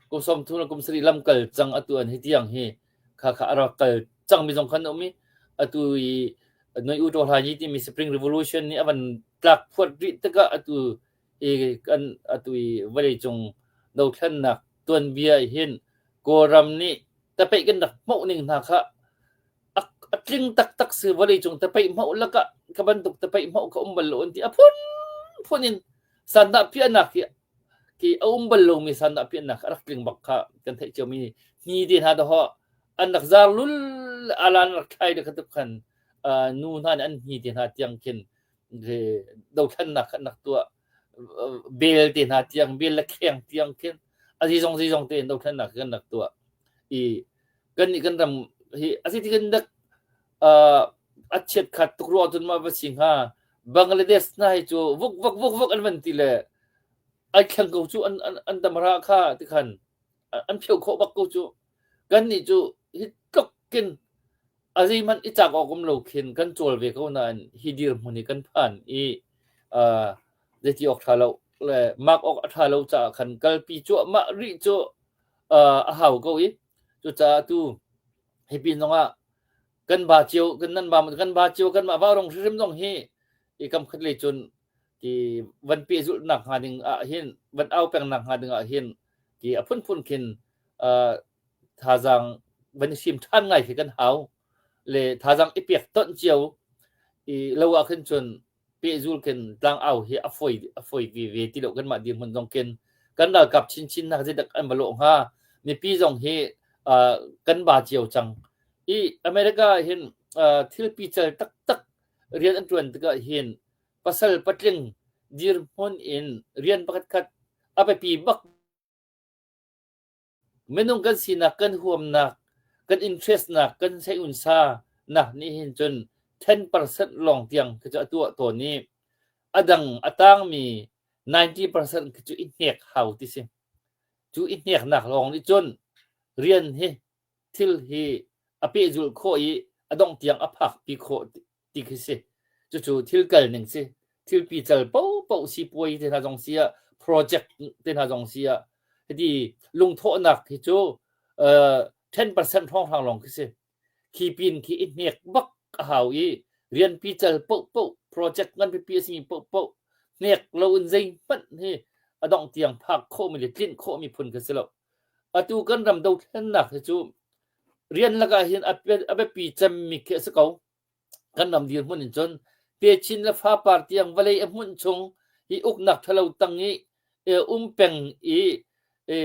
kum 30 le kum sarih lam kal cang atu an hi tiang hi kha kha a rak kal cangmi zong khan um i atu i Noi U To Hla Yi timi Spring Revolution nih a van tlak phuat rih tikah atu i kan atu i vawleicung dothlennak tuanbia hin Kawlram nih tapeih kan rak hmoh ning hna kha a tling taktak si vawleicung tapeih hmoh lakah ka bantuk tapeih hmoh ka um bal lo an ti a phunphun in sandah piahnak hi ki a um bal lomi sandah piahnak a rak tling bak kha kan theih ciomi hni te hna dawh an rak zar lul alan rak thlai le kha tuk khan nu hna nih an hni te hna tiang khin dothlennak an rak tuah bel te hna tiang bel le kheng tiang khin a zizong zizong tein dothlennak kan rak tuah i kan nih kan ram hi a si ti kan dak a chiat khat tuk ruah cun ma va si hnga Bangladesh hna hi cu vuk vuk vuk vuk an van ti le ai thleng ko cu an an an tamra kha ti khan an pheu khawh bak ko cu kan nih cu hi tluk kin A zeihmanh i cak awk um lo khin kan cawl ve ko nain hi dirhmun hi kan phan i uh, zeiti awk ṭha lo le mak awk a ṭha lo caah khan kalpi cuahmah rih cu uh, a hau ko i cucaah tu hi pin zongah kan ba cio kan nan ba kan ba cio kan mah vaurong hrimhrim zong hi i kam khat lei cun ti van pehzulh nak hnga ding ah hin van au peng nak hnga ding ah hin ti a phunphun khin uh, thazaang van i fim ṭhan ngai khi kan hau le thazaang i pek tonh cio i lo ah khin cun pehzul khin tlangau hi a foi a foi ve ve ti lo kanmah dirhmun zong khin kan ralkap chinchin nak zeidak an va lawh hnga mipi zong hi uh, kan ba cio cang i America hin uh, thil pical taktak rian an ṭuan tikah hin pasal patling dirhmun in rian pakhat khat a biapi bak Minung kan sinak kan huamnak, kan interest-nak, kan seiunsa nak nih hin cun 10% lawng tiang khi cu a tuah tawn i a dang a tangmi 90% khi cu i hnek hau ti si. Cu i hneknak lawng nih cun rian hi thil hi a pehzulh khawh i a dongh tiang a phakpi khawh ti khi si. Cucu thil kal ning si. Thil pical paohpaoh sipuai te hna zong si ah, project te hna zong si ah, hiti lungthawhnak hi cu uh, 10% hrawnghrang lawng khi si. Khi pin khi i hnek bak a hau i rian pical paohpaoh project ngan pipi a simi paohpaoh hnek lo in zeihmanh hi a dongh tiang phak khawhmi le tlinh khawhmi phun khi si lo. Atu kan ram dothlennak hi cu rian lakah hin a biapi cemmi khi a si ko. Kan ram dirhmun in cun techin le fapar tiang vawlei a hmunh chung hi uknak ṭhalo tang i um peng i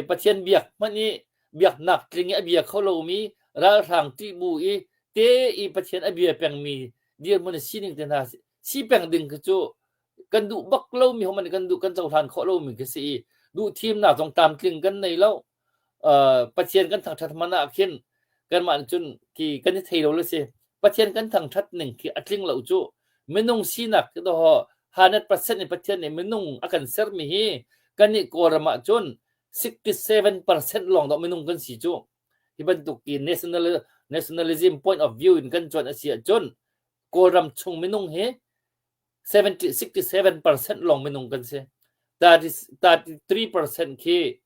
Pathian biak hmanh i biaknak tling i a bia kho lomi ralhrang ṭih bu i te i Pathian a bia pengmi dirhmun a sining te hna si peng ding khi cu kan duh bak lomi homan kan duh kan cohlan khawh lomi khi si i duh thimnak zong tlamtling kan nei lo. Pathian kan thangṭhat hmanh ah khin kanmah nih cun khi kan i thei lo le si. Pathian kan thangṭhat ning khi a tling lo cu. Minung sinak khi dawh 100% in Pathian nih minung a kan sermi hi kannih Kawlram ah cun 67% lawng dawh minung kan si cu. Hi bantuk i national nationalism point of view in kan cuanh a si ahcun Kawlram chung minung hi 70, 67% lawng minung kan si. 33% khi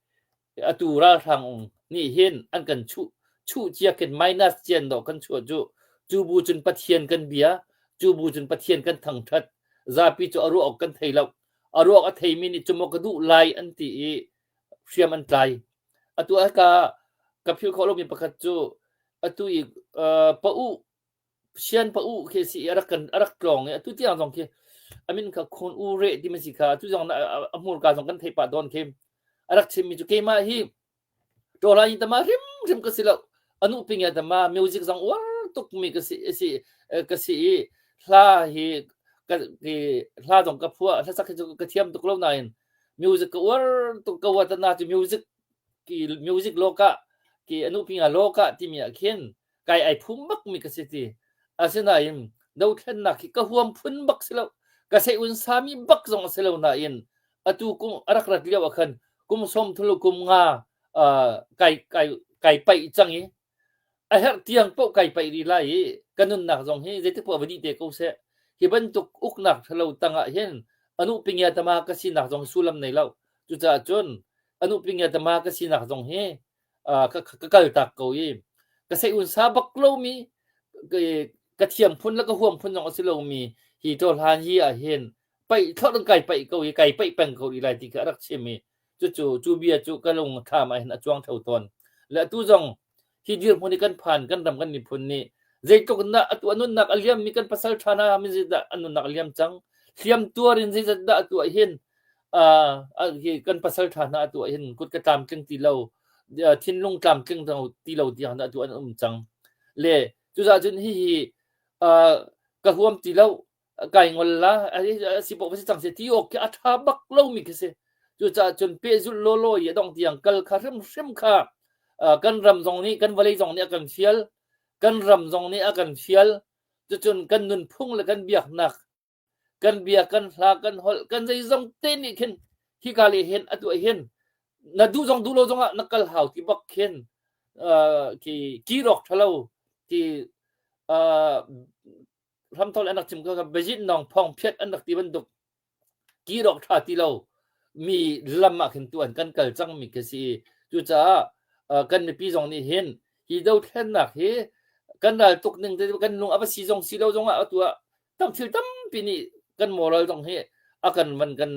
atu ralhrang nih hin an kan chuh chuh cia khin minus cian dawh kan chuah cu cu bu cun Pathian kan bia. Cu bu cun Pathian kan thangṭhat. Zapi cu a ruah awk kan thei lo. A ruak a theimi nih cu maw ka duh lai an ti i hriam an tlai. Atu ah ka ka philh khawh lomi pakhat cu atu i uh, pa u sian pa u khi si a rak kan a rak tlawng i atu tiang zong khi a min kha khun u re ti ma si kha atu zong a hmurka zong kan theih pah tawn khi a rak chimmi cu keimah hi Tawla in tama hrimhrim ka si lo. Anu ping ya tama music zong uar tuk mi ka si si ka si i hla hi ka ki hla zong ka phuah hlasak hi cu ka thiam tuk lo nain music ka uar tuk ka uar na cu music ki music loka ki anu ping ya loka timi ah khin kai ai phum bak mi ka si ti. Asinain dothlennak hi ka huam phun bak si lo. Ka sei un sami bak zong a si lo nain atu kum a rak rat lio ah khan kum som thulu kum nga uh, kai kai kai paih cang i a herh tiang paoh kai paih rih lai i ka nunnak zong hi zeitik poah va dih te ko seh. Hi bantuk uknak ṭhalo tangah hin anu pingya tama ka sinak zong sullam nei lo. Cucaah cun anu pingya tama ka sinak zong hi ka, ka kaltak ko i ka sei un sa bak lomi ka thiam phun le ka huam phun zong a si lomi hi tawhlan hi ah hin paih thlorh in kai paih ko i kai paih peng ko rih lai ti kha a rak chim i cucu cu bia cu ka lung thlam ah hin a cuang theo tawn le atu zong hi dirhmun i kan phan kan ram kan miphun nih zeitluk in dah atu a nunnak a liam mi kan pasal ṭha hna min zeidah an nunnak a liam cang hliam tuar in zeizat dah atu ah hin hi kan pasal ṭha hna atu ah hin kut ka tlamtling ti lo thinlung tlamtling ti lo tiang dah atu an um cang le cucaah cun hihi ka huam ti lo kai ngol la si poh si cang se ti awk khi a ṭha bak lomi khi si cucaah cun pehzulh lawlaw i a dong tiang kal kha hrimhrim kha kan ram zong nih kan vawlei zong nih a kan fial kan ram zong nih a kan fial cucun kan nunphung le kan biaknak kan bia kan hla kan holh kan zeizong te nih khin hika le hin atu ah hin na duh zong duh lo zong ah na kal hau ti bak khin ki kirok thalo ki hramthol an rak chim ko Beijing nong phong phiat an rak ti bantuk kirok tha ti lo mi lam ah khin tu an kan kal cang mi khi si cucaah kan mipi zong nih hin hi dothlennak hi kan ral tuk ning te kan lung a va si zong si lo zong ah atu ah tam thil tampi nih kan moral zong hi a kan van kan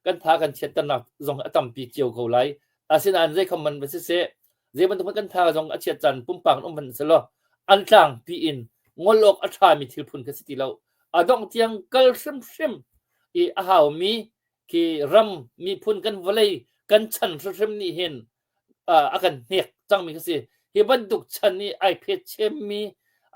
kan tha kan chiatternak zong a tampi cio ko lai asinain zei kham man va si seh zei bantuk kan tha zong a chiat caan pumpak in um van si law an tlang pi in ngol awk a ṭhami thil phun kha si ti lo a dongh tiang kal hrimhrim i a haumi khi ram miphun kan vawlei kan chan hrimhrim nih hin a kan hnek cangmi kha si. Hi bantuk chan i ai phet chemmi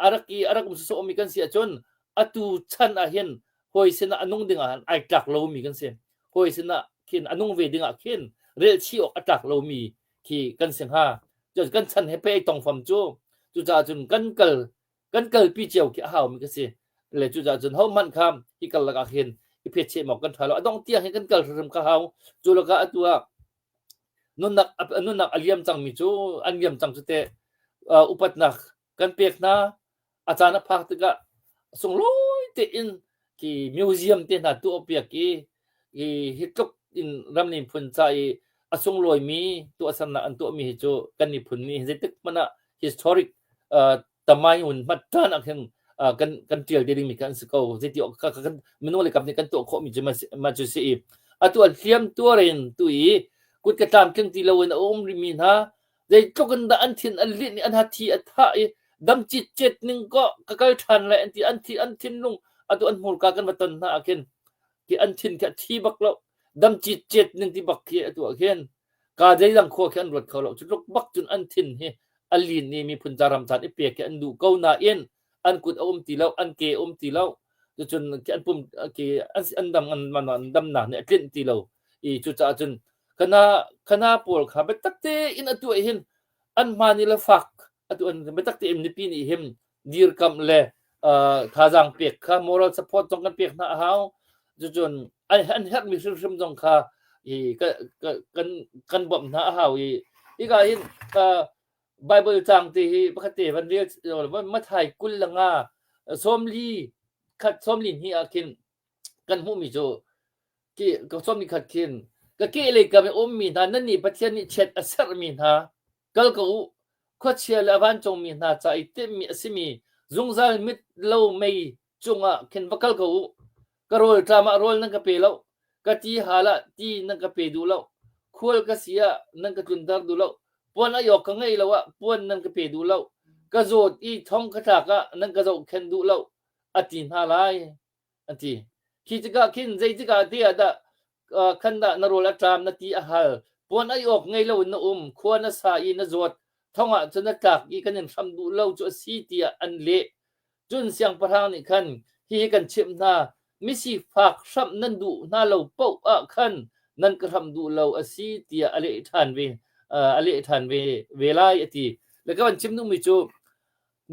a rak i a rak um sawsawhmi kan si ahcun atu chan ah hin hawi sinah a nung dingah ai tlak lomi kan si. Hawi sinah khin a nung ve dingah khin relchih awk a tlak lomi khi kan si hnga. Kan chan he pe ai tong fam cu. Cucaah cun kan kal kan kalpi cio khi a haumi ka si. Le cucaah cun hohmanh kha hi kal lakah khin i phet chem awk kan ṭha lo. A dong tiang hi kan kal hrimhrim kha hau. Cu lakah atu ah nunnak nunnak a liam cangmi cu an liam cang cu teh upatnak kan pek hna a caan a phak tikah sunglawi tein khi museum te hna tuah piak i hi hi tluk in ram miphun ca i a sunglawimi tuahsernak an tuahmi hi cu kan miphun nih zeitik hmanh ah historic tamayun hmatṭan ah khin kan kan ṭial te dingmi kha an si ko. Zeiti awk ka kan minung le kam nih kan tuah khawhmi cu mah cu si i atu an hliam tuar in tu i kut ka tlamtling ti loin a um rihmi hna zeitluk in dah an thin an linh i an hathi a thah i dam citcet ning kaw ka kal ṭhan lai an ti an thi an thinlung atu an hmurka kan va ton hna ah khin khi an thin khi a thi bak lo dam citcet ning ti bak khi atu ah khin Ka zeidang khua khi an ruat kho lo. Cu tluk bak cun an thin hi a lin i miphun ca ram caan i pek hi an duh ko nain an kut a um ti lo, an ke a um ti lo. Cucun an pum ke an dam an an damnak nih a tlinh ti lo. I cucaah cun khana khana pawl kha biatak tein atu ah hin an hmaan i le fak atu an biatak tein mipi nih hin dirkamh le thazaang pek kha moral support zong kan pek hna a hau. Cucun an herhmi hrimhrim zong kha i kan kan bawmh hna a hau i hika hin Bible caang te hi pakhat te van rel Mathai 20 le nga 40 khat 40 hnih ah khin kan hmuhmi cu ki ka 40 khat khin ka ke lei kam i ummi hna nan nih Pathian nih chiat a serhmi hna Kal ko u, khuachia le a vancungmi hna ca i timhmi a simi zungzal mit lo mei cungah khin va kal ko u. Ka rawlṭam ah rawl nan ka pe lo, ka ti hal ah ti nan ka pe duh lo, khual ka si ah nan ka tlunter duh lo, puan ai awk ka ngeih lo ah puan nan ka pe duh lo, ka zawt i thong ka tlak ah nan ka zohkhenh duh lo, a ti hna lai, an ti. Khi tikah khin zeitikah te ah dah khan dah na rawl a ṭam, na ti a hal, puan ai awk ngei loin na um, khua na sa i na zawt, thong ah cun na tlak i kan in hram duh lo cu a si tiah an leh. Cun siangpahrang nih khan hihi kan chimh hna, misifak hramh nan duh hna lo paoh ah khan nan ka hramh duh lo a si tiah a leh ṭhan ve, a leh ṭhan ve, ve lai a ti. Le ka van chim duhmi cu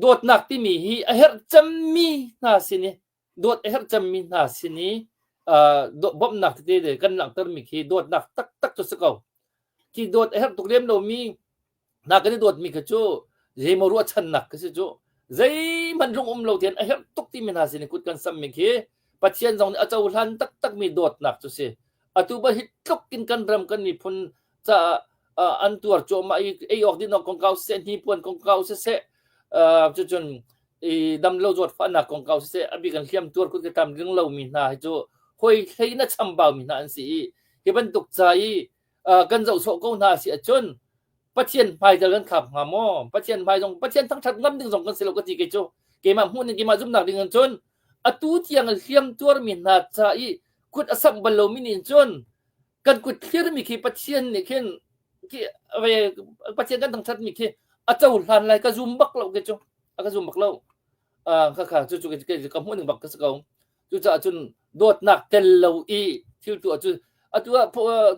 dawtnak timi hi a herh cemmi hna sin i dawt a herh cemmi hna sin i bawmhnak tete kan langhtermi khi dawtnak taktak cu si ko. Khi dawt a herh tuk lem lomi hna kan i dawtmi kha cu zeimaw ruahchannak ka si cu zeihmanh lung um lo tein a herh tuk timi hna sin i kut kan sammi khi Pathian zong nih a cohlan taktakmi dawtnak cu si. Atu ba hi tluk in kan ram kan miphun caah an tuar cuahmah i ei awk din awk kongkau siseh hnipuan kongkau siseh cucun i damlo zawtfahnak kongkau siseh a bik an hliam tuar kut ka tlamtling lomi hna hi cu hoi hlei in a chambau mi hna an si i hi bantuk ca i kan zoh sawh ko hna si ahcun Pathian hmai dal kan khap hnga maw? Pathian hmai zong Pathian thangṭhat ngam ding zong kan si lo ka ti kei cu. Keimah hmuh ning keimah zumhnak ding in cun atu tiang hliam tuarmi hna ca i kut a samh bal lomi nih cun kan kut thlirmi khi Pathian nih khin khi Pathian kan thangṭhatmi khi a cohlan lai ka zum bak lo kei cu. A ka zum bak lo. Kha kha cu cu ka hmuh ning bak ka si ko. Cucaah cun dawtnak tel lo i thil tuah cu atu ah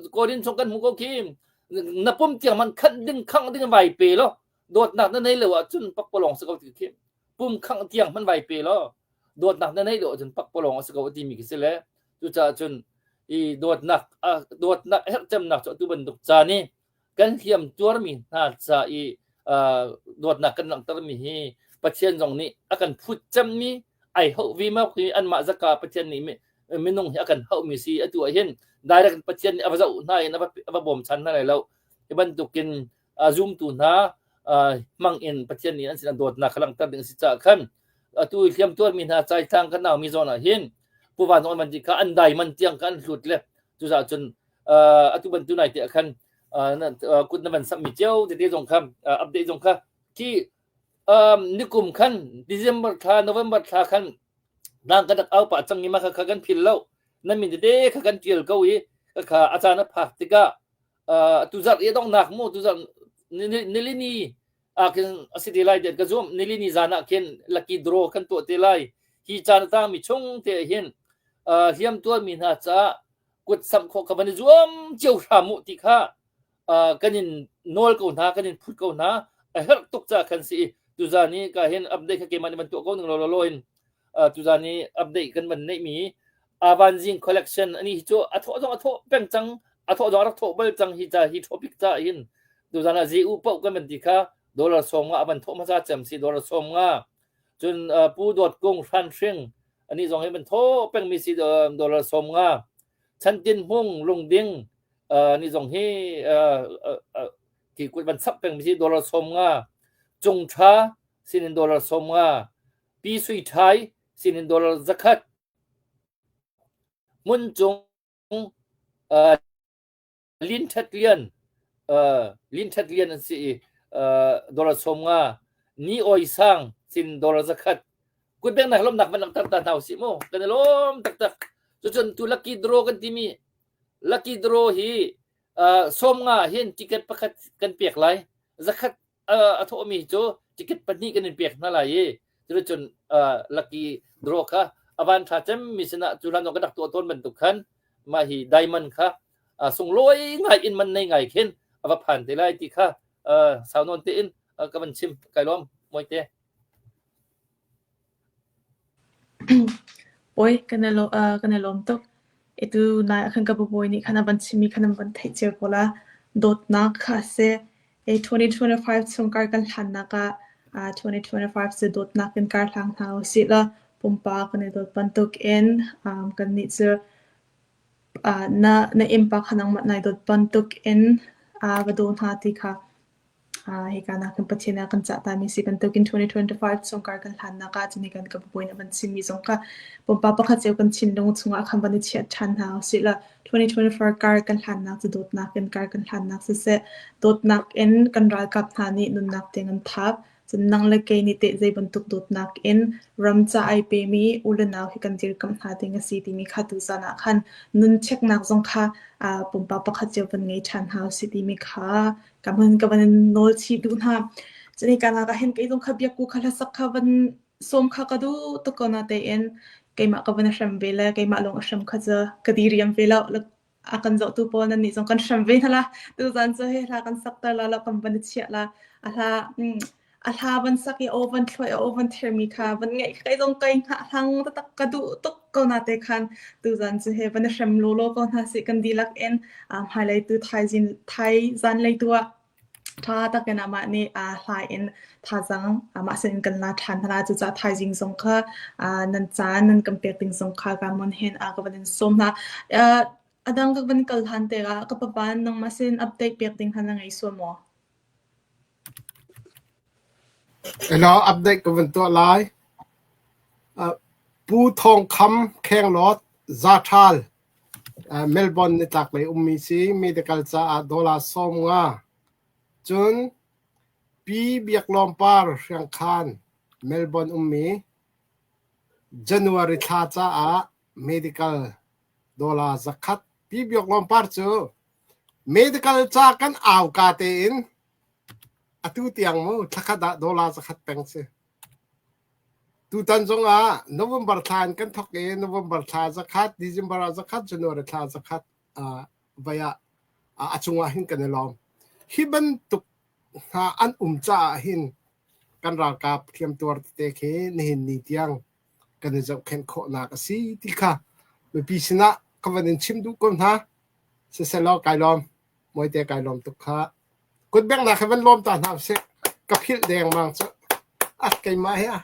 Korin chung kan hmuh ko khi na pum tiang man khanh ding khangh ding vai pe lo dawtnak na nei lo ahcun pakpalawng si ko ti khi pum khangh tiang man vai pe lo dawtnak na nei lo ahcun pakpalawng a si ko timi khi si le cucaah cun i dawtnak dawtnak herh cemnak cu atu bantuk ca nih kan hliam tuarmi hna ca i dawtnak kan langhtermi hi Pathian zong nih a kan phut cemmi ai hauh vi ma khi anmah zaka Pathian nih minung hi a kan hauhmi si atu ah hin direct Pathian nih a va zoh hna in a va bawm chan hna lai lo hi bantukin zumtu hna hmang in Pathian nih an sin dawtnak kha langhter ding si caah khan atu hliam tuarmi hna caitlang kan naumi zawn ah hin puvan zong an van ti kha an dai man tiang kha an hlut le cucaah cun atu bantu nai te ah khan kut na van sammi cio tete zong kha update zong kha khi nikum khan December thla November thla khan dang kan rak au pah cang i ma kha kan phil lo nan min tete kha kan tial ko i kha a caan a phak tikah tu zarh i donghnak mu tu zarh nilini ah khin a si te lai tiah ka zum nilini zan ah khin lucky draw kan tuah te lai hi caan a tangmi chung te hin hliam tuarmi hna caah kut samh khawh kha van i zuam cio hram u ti kha kan in nawl ko hna kan in phut ko hna a herh tuk ca khan si i tuzan i ka hin update kha keimah nih van tuah ko ning law law in tuzan i update kan van neih mi Avan Zing collection ani hi cu a thawh zong a thawh peng cang a thawh zong a rak thawh bal cang hi ca hi topic ca hin tuzan ah ZU paoh kan van ti kha dollar sawm nga a van thawh hmasa cem si dollar sawm nga cun Pu Dawt Kung Hran Hring ani zong hi van thawh pengmi si dollar sawm nga Chantin Hmung Lungding ni zong hi ti kut van chap pengmi si dollar sawm nga Cung Tha sinin dollar sawm nga Pi Sui Thai sinin dollar zakhat Hmun Cung Lin Ṭhat Lian Lin Ṭhat Lian an si i dollar sawm nga Ni Oi Sang sin dollar zakhat kutbengnak lawmnak van langhter ta hna usih mu kan i lawm taktak cucun tu lucky draw kan timi lucky draw hi sawm nga hin ticket pakhat kan pek lai zakhat a thawhmi cu ticket pahnih kan in pek hna lai i cuticun lucky draw kha a van ṭha cemmi sinah cu hlan kan rak tuah tawn bantuk khan mah hi diamond kha sunglawi ngai in man nei ngai khin a va phan te lai ti kha sau nawn tein ka van chim kai lawm mawite Bawi kan i kan i lawm tuk. Itu nai ah khan ka bawi nih khan a van chimmi khan an van theih cio ko la. Dawtnak kha a si. E 2025 chung kar kan hlannak ah 2025 cu dawtnak in kar hlang hna usih law pumpak kan i dawt bantuk in kannih cu na na innpa kha nangmah nai dawt bantuk in va daw hna ti kha. Hika nakin Pathian a kan cahtami si bantukin 2025 chung kar kan hlannak ah cun kan ka buin a van chimmi zong kha pumpak pakhat cio kan thinlung chungah khan van i chiah ṭhan hna usih law 2024 kar kan hlannak cu dawtnak in kar kan hlannak siseh dawtnak in kan ralkap hna nih nunnak tiang an thap. Cun nang le kei nih teh zei bantuk dawtnak in ram ca ai pemi u le nau hi kan dirkamh hna ding a si timi kha tuzan ah khan nun cheknak zong kha pumpak pakhat cio van ngei ṭhan hna usih timi kha ka van ka van nawl chih duh hna. Cun hika nak ah hin kei zong kha biakku kha hlasak kha van sawm kha ka duh tuk ko na tein keimah ka van hrem ve le keimah lawng a hrem kha cu ka diriam ve lo. A kan zohtu pawl nan nih zong kan hrem ve hna la. Tuzan cu hi hla kan sakter la lo kan van i chiah la. A hla a hla van sak i aw van thluai aw van thermi kha van ngaih kai zong kai hngah hlang taktak ka duh tuk ko na te khan tuzan cu he van i hrem lawlaw ko hna sih kan dihlak in hmailei tu thaizin thai zanlei tu ah ṭha takin amah nih hla in thazaang amah sin in kan la ṭhan hna cucaah thaizing zong kha nan caan nan kan pek ding zong kha ka mon hin ka van in sawm hna. A dang ka van kal hlan tikah ka papa nangmah sin update pek ding kha na ngei sual maw? Hello, update ka van tuah lai. Pu Thawng Kham Khenglawt Zaṭhal Melbourne nitlaklei ummi si medical caah dollar 50. Cun Pi Biak Lawm Par Hriangkhan Melbourne ummi January thla caah medical dollar 100. Pi Biak Lawm Par cu medical ca kan au ka tein atu tiang mu thlakhat ah dollar 100 peng si. Tutan zongah November thla in kan thawk i November thla zakhat, December ah zakhat, January thla zakhat vai ah a cungah hin kan i lawm. Hi bantuk hna an um caah hin kan ralkap hliamtuar tete khi nihin ni tiang kan i zohkhenh khawhnak a si ti kha mipi sinah ka van in chim duh ko hna. Siselaw kai lawm. Mawite kai lawm tuk kha. Kutbengnak he van lawm ta hna usih. Ka philh dengmang cu. Ah, keimah hi ah.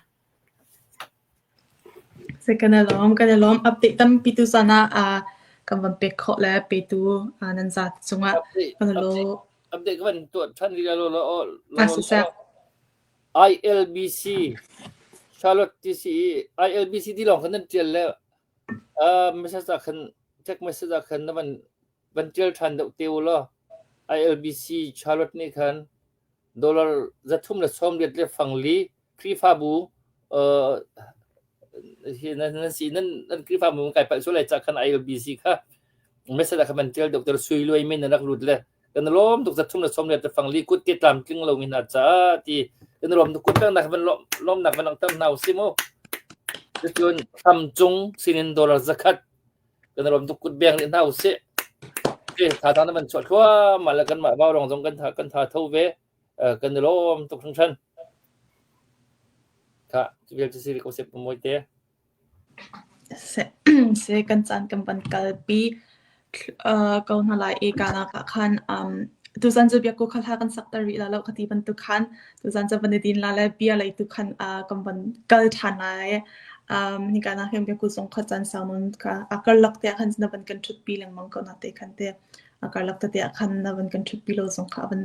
Se kan i lawm, kan i lawm. Update tampi tu zan ah ah kan van pek khawh le petu ah nan zat cungah kan i lawm. Update ka van tuah ṭhan rih lo lo Ah, siseh. ILBC Charlotte TC ILBC ti lawng khan nan ṭial le uh, message ah khan text message ah khan na van Van ṭial ṭhan deuh te u law ILBC Charlotte nih khan dollar 380 le fangli Khrihfabu uh, hi nan nan si nan nan Khrihfabu kai palh sual lai ca khan ILBC kha message ah khan van ṭial deuh ter sui luai men nan rak lut le kan lawm tuk 380 le fangli kut ke tlam tling lo mi hna ca ti kan lawm tuk kut nak van lawm lawmnak van langhter hna usih mu cun tham cung sinin dollar 100 kan rom tuk kut beng rih hna usih. Tha tha na van chuah thluahmah le kanmah vaurawng zong kan tha kan tha tho ve. Kan i lawm tuk hringhran. Kha cu vial cu si rih ko seh mawi te. Se kan caan kan van kalpi ko hna lai i kanak ah khan tuzan cu biakku kha hla kan sakter rih la lo ka ti bantuk khan tuzan cu van i din la le bia lei tu khan kan van kal ṭhan lai. Um, hika nak hin biakku zong kha caan sau nawn kha a karlak te ah khan na van kan ṭhutpi lengmang ko na te khan te a karlak tete ah khan na van kan ṭhutpi lo zong kha van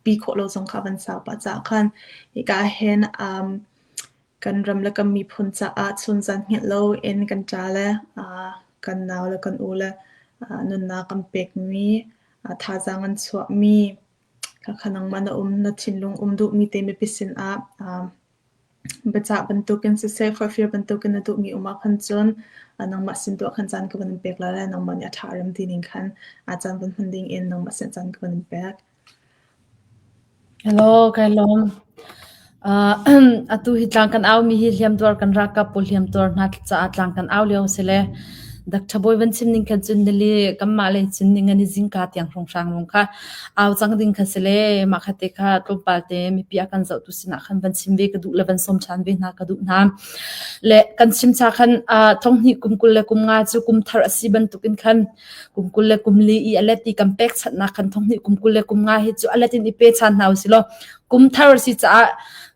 pi khawh lo zong kha van sau pah caah khan hika hin um, kan ram le kan miphun caah chunzan hngilh lo in kan ṭa le uh, kan nau le kan u le uh, nunnak kan pekmi uh, thazaang an chuahmi khakha nangmah na um na thinlung um duhmi te mipi sin ah um, Biacah bantukin siseh, forhfial bantukin na duhmi um ahkhan cun nangmah sin tuah khan caan ka van in pek lai le nangmah nih a ṭha rem ti ning khan caan van hman ding in nangmah sin caan ka van in pek. Hello, kai lawm. Uh, atu hi tlang kan au mi hi hliamtuar kan ralkap pawl hliamtuar hna caah tlang kan au lio si le Doctor Bawi van chim ning khan cun nili kanmah lei cun ningani zingka tiang hrawnghrang rung kha au cang ding kha si le mah kha te kha tlawmpal te mipi a kan zohtu sinah khan van chim ve ka duh le van sawm ṭhan ve hna ka duh hna. Le kan chim cha khan thonghnih kum 20 le kum nga cu kum thar a si bantukin khan kum 20 le kum li i a let i kan pekchanhnak khan thonghnih kum 20 le kum nga hi cu a let in i pe chan hna usih law. Kum thar si caah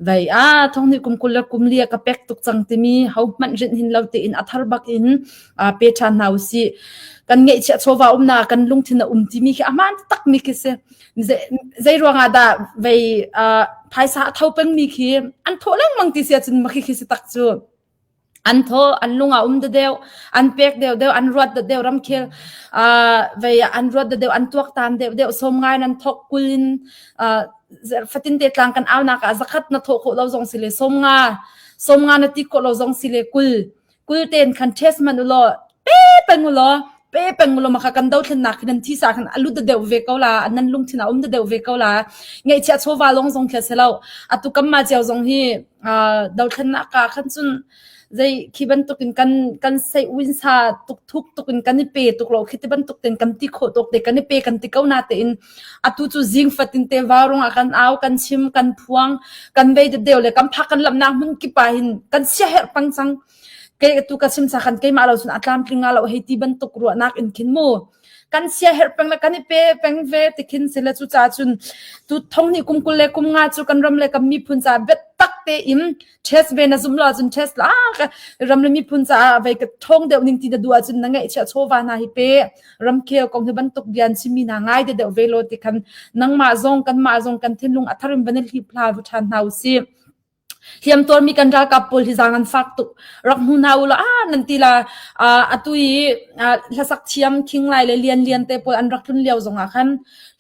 vei a thong nih kum 20 le kum li ka pek tuk cang timi ho hmanh rinh hin lo tein a thar bak in pe ṭhan hna usih. Kan ngeihchiah chawva umnak kan lungthin a um timi khi a hmaan tak mi khi si. Zei ruangah dah vei phaisa a tho pengmi khi an thawh lengmang ti si ahcun makhi khi si tak cu. An thaw, an lung a um deuh, an pek deuh deuh, an ruat deuh ramkhel vei an ruat deuh, an tuaktan deuh deuh, sawm ngai in an thawk kul in fatin te tlang kan aunak ah zakhat na thawh khawh lo zong si le 50, 50 na ti khawh lo zong si le 20, 20 ten khan test man u law pe peng u law pe peng u law maka kan dothlennak khi nan thisa khan a lut deuh ve ko la nan lungthin a um deuh ve ko la ngeihchiah chawva long zong khi a si lo atu kam ma cio zong hi dothlennak ka khan cun zei khi bantukin kan kan sei win sa tuk thuk tukin kan i pe tuk lo khi ti bantuk ten kan ti khawh tuk te kan i pe kan ti ko na te in atu cu zing fatin te vaurung ah kan au kan chim kan phuang kan vei deuh le kan phak kan lamnak hmun kipa hin kan sia herh pang cang kei tu ka chim cha khan keimah lo cun a tlamtling nga lo hei ti bantuk ruahnak in khin mu kan sia herh peng le kan i pe peng ve ti khin si le cu ca cun tu thong ni kum 20 le kum nga cu kan ram le kan miphun ca biatak te in test ve na zum lo cun test la ram le miphun ca vei ka thong deuh ning ti na duh ahcun na ngeihchiah chawva hna hi pe ramkhel kong hi bantuk bian chimmi hna ngai de deuh ve lo ti khan nangmah zong kanmah zong kan thinlung a tharim van i hlip hla vu ṭhan hna usih. Hliamtuarmi kan ralkap pawl hi zaang an fak tuk. Rak hmu hna u law ah nan ti la. Atu i hlasak thiam King Lai le Lian Lian te pawl an rak tlun lio zongah khan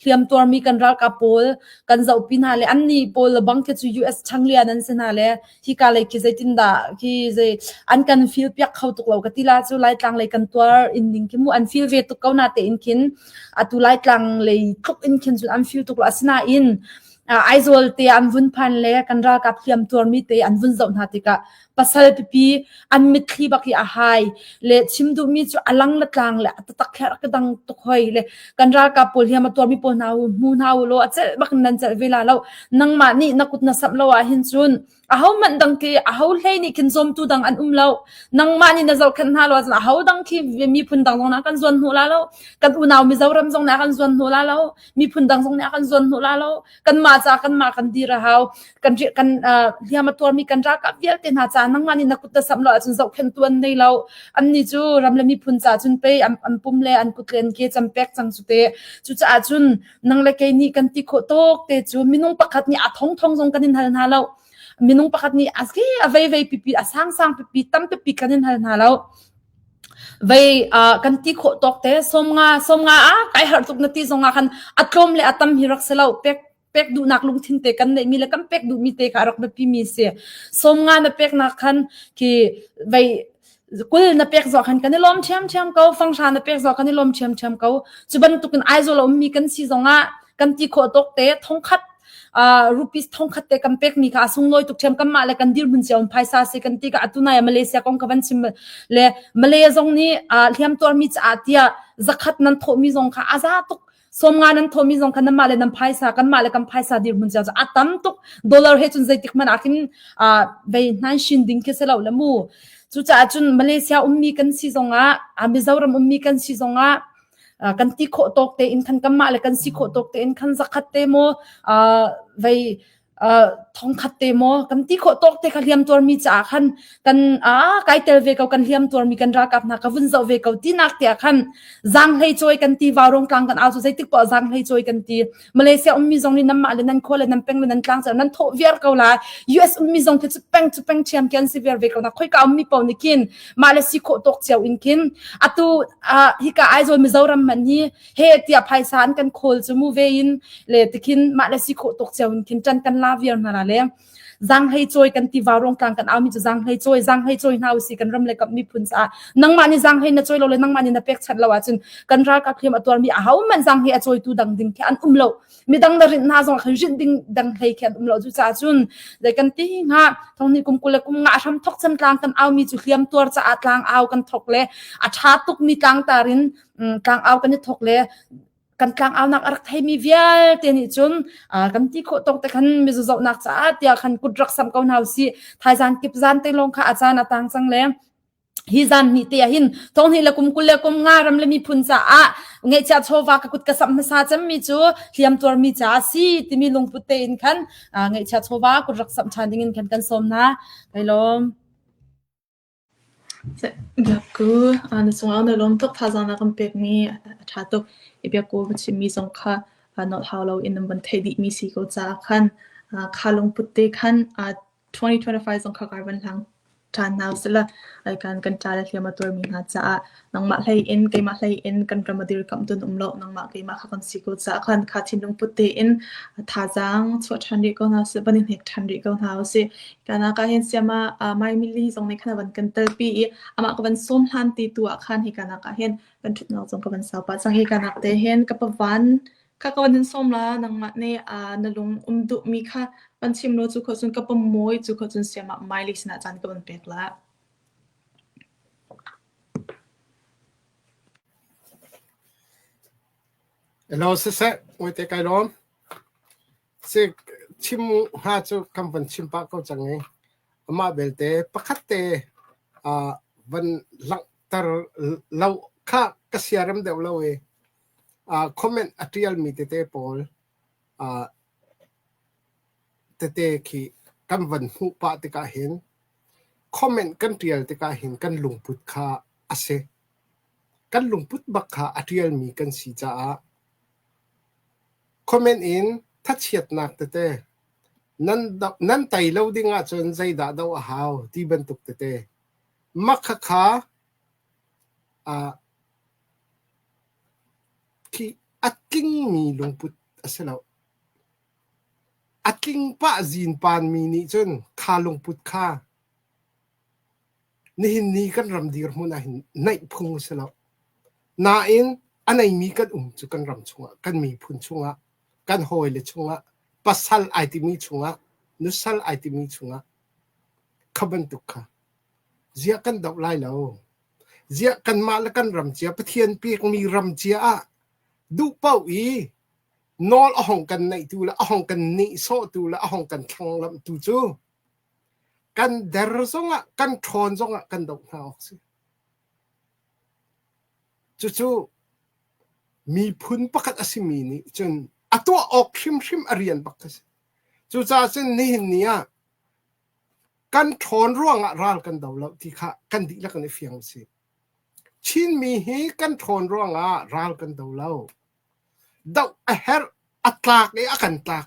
hliamtuarmi kan ralkap pawl kan zohpi hna le annih pawl bang khi cu US changlian an si hna le hika lei khi zeitindah khi zei an kan feel piak kho tuk lo ka ti la cu Laitlang lei kan tuar in ning khi mu an feel ve tuk ko na tein khin atu Laitlang lei tluk in khin cun an feel tuk lo asinain Aizawl te an vun phan le kan ralkap hliam tuarmi te an vun zoh hna tikah pasal pipi an mitthli bak hi a hai le chim duhmi cu a lang le tlang le a taktak kher ka dang tuk hoi le kan ralkap pawl hliam a tuarmi pawl hna u hmu hna u law a celh bak in nan celh ve la lo nangmah nih na kut na samh lo ah hin cun aho hmanh dang khi aho hlei nih khin zawmtu dang an um lo nangmah nih na zohkhenh hna lo ahcun aho dang khi miphun dang zong na kan zuan hnu la lo kan unau Mizoram zong na kan zuan hnu la lo miphun dang zong nih a kan zuan hnu la lo kanmah ca kanmah kan dir a hau kan kan hliam a tuarmi kan ralkap vialte hna ca nangmah nih na kut na samh lo ahcun zohkhenh tu an nei lo annih cu ram le miphun ca cun pei an, an pum le an kut le an ke cam pek cang cu te cucaah cun nang le kei nih kan ti khawh tawk te cu minung pakhat nih a thong thong zong kan in hal hna lo minung pakhat nih a a vei vei pipi a sang sang pipi tam pipi kan in hal hna lo Vei kan ti khawh tawk te 50 50 ah kai harh tuk na ti zong ah khan a tlawm le a tam hi rak si lo pek pek duhnak lungthin te kan neihmi le kan pek duhmi te kha a rak biapi mi si 50 na peknak khan khi vei 20 na pek zawh khan kan i lawm ṭhiamṭhiam ko fanghra na pek zawh kan i lawm ṭhiamṭhiam ko cu bantukin Aizawl a ummi kan si zong ah kan ti khawh tawk te thongkhat rupees 1000 te kan pekmi kha a sunglawi tuk ṭhiam kanmah le kan dirhmun cio in phaisa si kan ti ka atu nai ah Malaysia kong ka van chim le Malay zong nih hliam tuarmi caah tiah zakhat nan thawhmi zong kha a za tuk 50 nan thawhmi zong kha nanmah le nan phaisa kanmah le kan phaisa dirhmun cio cu a tam tuk dollar he cun zeitik hmanh ah khin vei hnan shin ding khi si lo le mu cucaah cun Malaysia ummi kan si zongah Mizoram ummi kan si zongah kan ti khawh tawk tein khan kanmah le kan si khawh tawk tein khan zakhat te maw vei thongkhat te maw kan ti khawh tawk te kha hliam tuarmi caah khan kan a kai tel ve ko kan hliam tuarmi kan ralkap hna ka vun zoh ve ko tinak tiah khan zang hlei cawi kan ti vaurong tlang kan au cu zeitik poah zang hlei cawi kan ti Malaysia ummi zong nih nanmah le nan khua le nan peng le nan tlang cu nan thawh viar ko lai US ummi zong khi cu peng cu peng ṭhiam khi an si viar ve ko na khoika ummi paoh nih khin mah le si khawh tawk cio in khin atu hika Aizawl Mizoram man hi he tiah phaisa an kan khawl cu mu ve in le tikhin mah le si khawh tawk cio in khin ṭan kan la viar hna la le zanghlei cawi kan ti vaurong tlang kan aumi cu zanghlei cawi zanghlei cawi hna usih kan ram le kap miphun caah nangmah nih zanghlei na cawi lo le nangmah nih na pekchanh lo ahcun kan ralkap hliam a tuarmi aho hmanh zanghlei a cawitu dang ding khi an um lo midang na rinh hna zong khan rinh ding dang hlei khi an um lo cu caah cun zei kan ti hnga thong ni kum 20 le kum nga hram thok cem tlang kan aumi cu hliam tuar caah tlang au kan thok le a tha tuk mi tlang tarin tlang au kan i thok le kan tlangaunak a rak theimi vialte nih cun kan ti khawh tawk te khan mizu zohnak caah tiah khan kut rak sam ko hna usih thaizan kip zan te lawng kha a caan a tang cang le. Hi zan ni te ah hin thonghnih le kum 20 le kum nga ram le miphun caah ngeihchiah chawva ka kut ka samh hmasa cemmi cu hliam tuarmi caah si timi lungput tein khan ngeihchiah chawva kut rak samh ṭhan ding in khan kan sawm hna. Kai lawm. Biakku, na cungah na lawm tuk thazaang na kan pekmi a ṭha tuk. I biakku va chimmi zong kha nolh hau loin nan van theih dihmi si ko caah khan kha lungput te khan 2025 zong kha kai van hlang ṭhan hna usih ai kan kan ṭa le hliam a tuarmi hna caah nangmah hlei in keimah hlei in kan ram a dirkamh tun um lo nangmah keimah kha kan si ko caah khan kha thinlung put tein thazaang chuah ṭhan rih ko hna usih van i hnek ṭhan rih ko hna usih kana ka hin siama Mai Mili zong nih khan a van kan telpi i amah ka van sawm hlan ti tu ah khan hi kana ka hin kan ṭhutnak zong ka van sau pah cang hi kanak te hin ka pavan Kha ka van in sawm la, nangmah nih na lung um duhmi kha van chim law cu khawh cun ka pom mawi, cu khawh cun siamah Miley sinah caan ka van pek la. Hello, siseh, ngawite kai lawm. Si chim hnga cu kan van chim pah ko cang i amah belte pakhat te uh, van langhter lo kha ka siarem deuh lo i Comment a ṭialmi tete pawl tete khi kan van hmuh pah tikah hin comment kan ṭial tikah hin kan lungput kha a si. Kan lungput bak kha a ṭialmi kan si caah comment in thachiatnak tete nan tei lo ding ahcun zeidah doh a hau ti bantuk tete mah khakha Khi a tlingmi lungput a si lo. A tling pah zinpanmi nih cun kha lungput kha nihin ni kan ram dirhmun ah hin naih phung a si lo. Nain a neimi kan um cu kan ram chungah, kan miphun chungah, kan hawile chungah, pasal ai timi chungah, nusal ai timi chungah kha bantuk kha ziah kan doh lai lo. Ziah kanmah le kan ram cia Pathian pekmi ram cia ah duh paoh i nawl a hong kan neihtu le a hong kan nihsawhtu le a hong kan thlanglamhtu cu kan der zongah kan ṭhawn zongah kan doh hna awk si. Cucu miphun pakhat a simi nih cun a tuah awk hrimhrim a rian bak a si. Cucaah cun nihin ni ah Kan ṭhawn ruangah ral kan do lo ti kha kan dihlak in i fiang usih. Chinmi hi kan ṭhawn ruangah ral kan do lo. Doh a herh, a tlak i a kan tlak,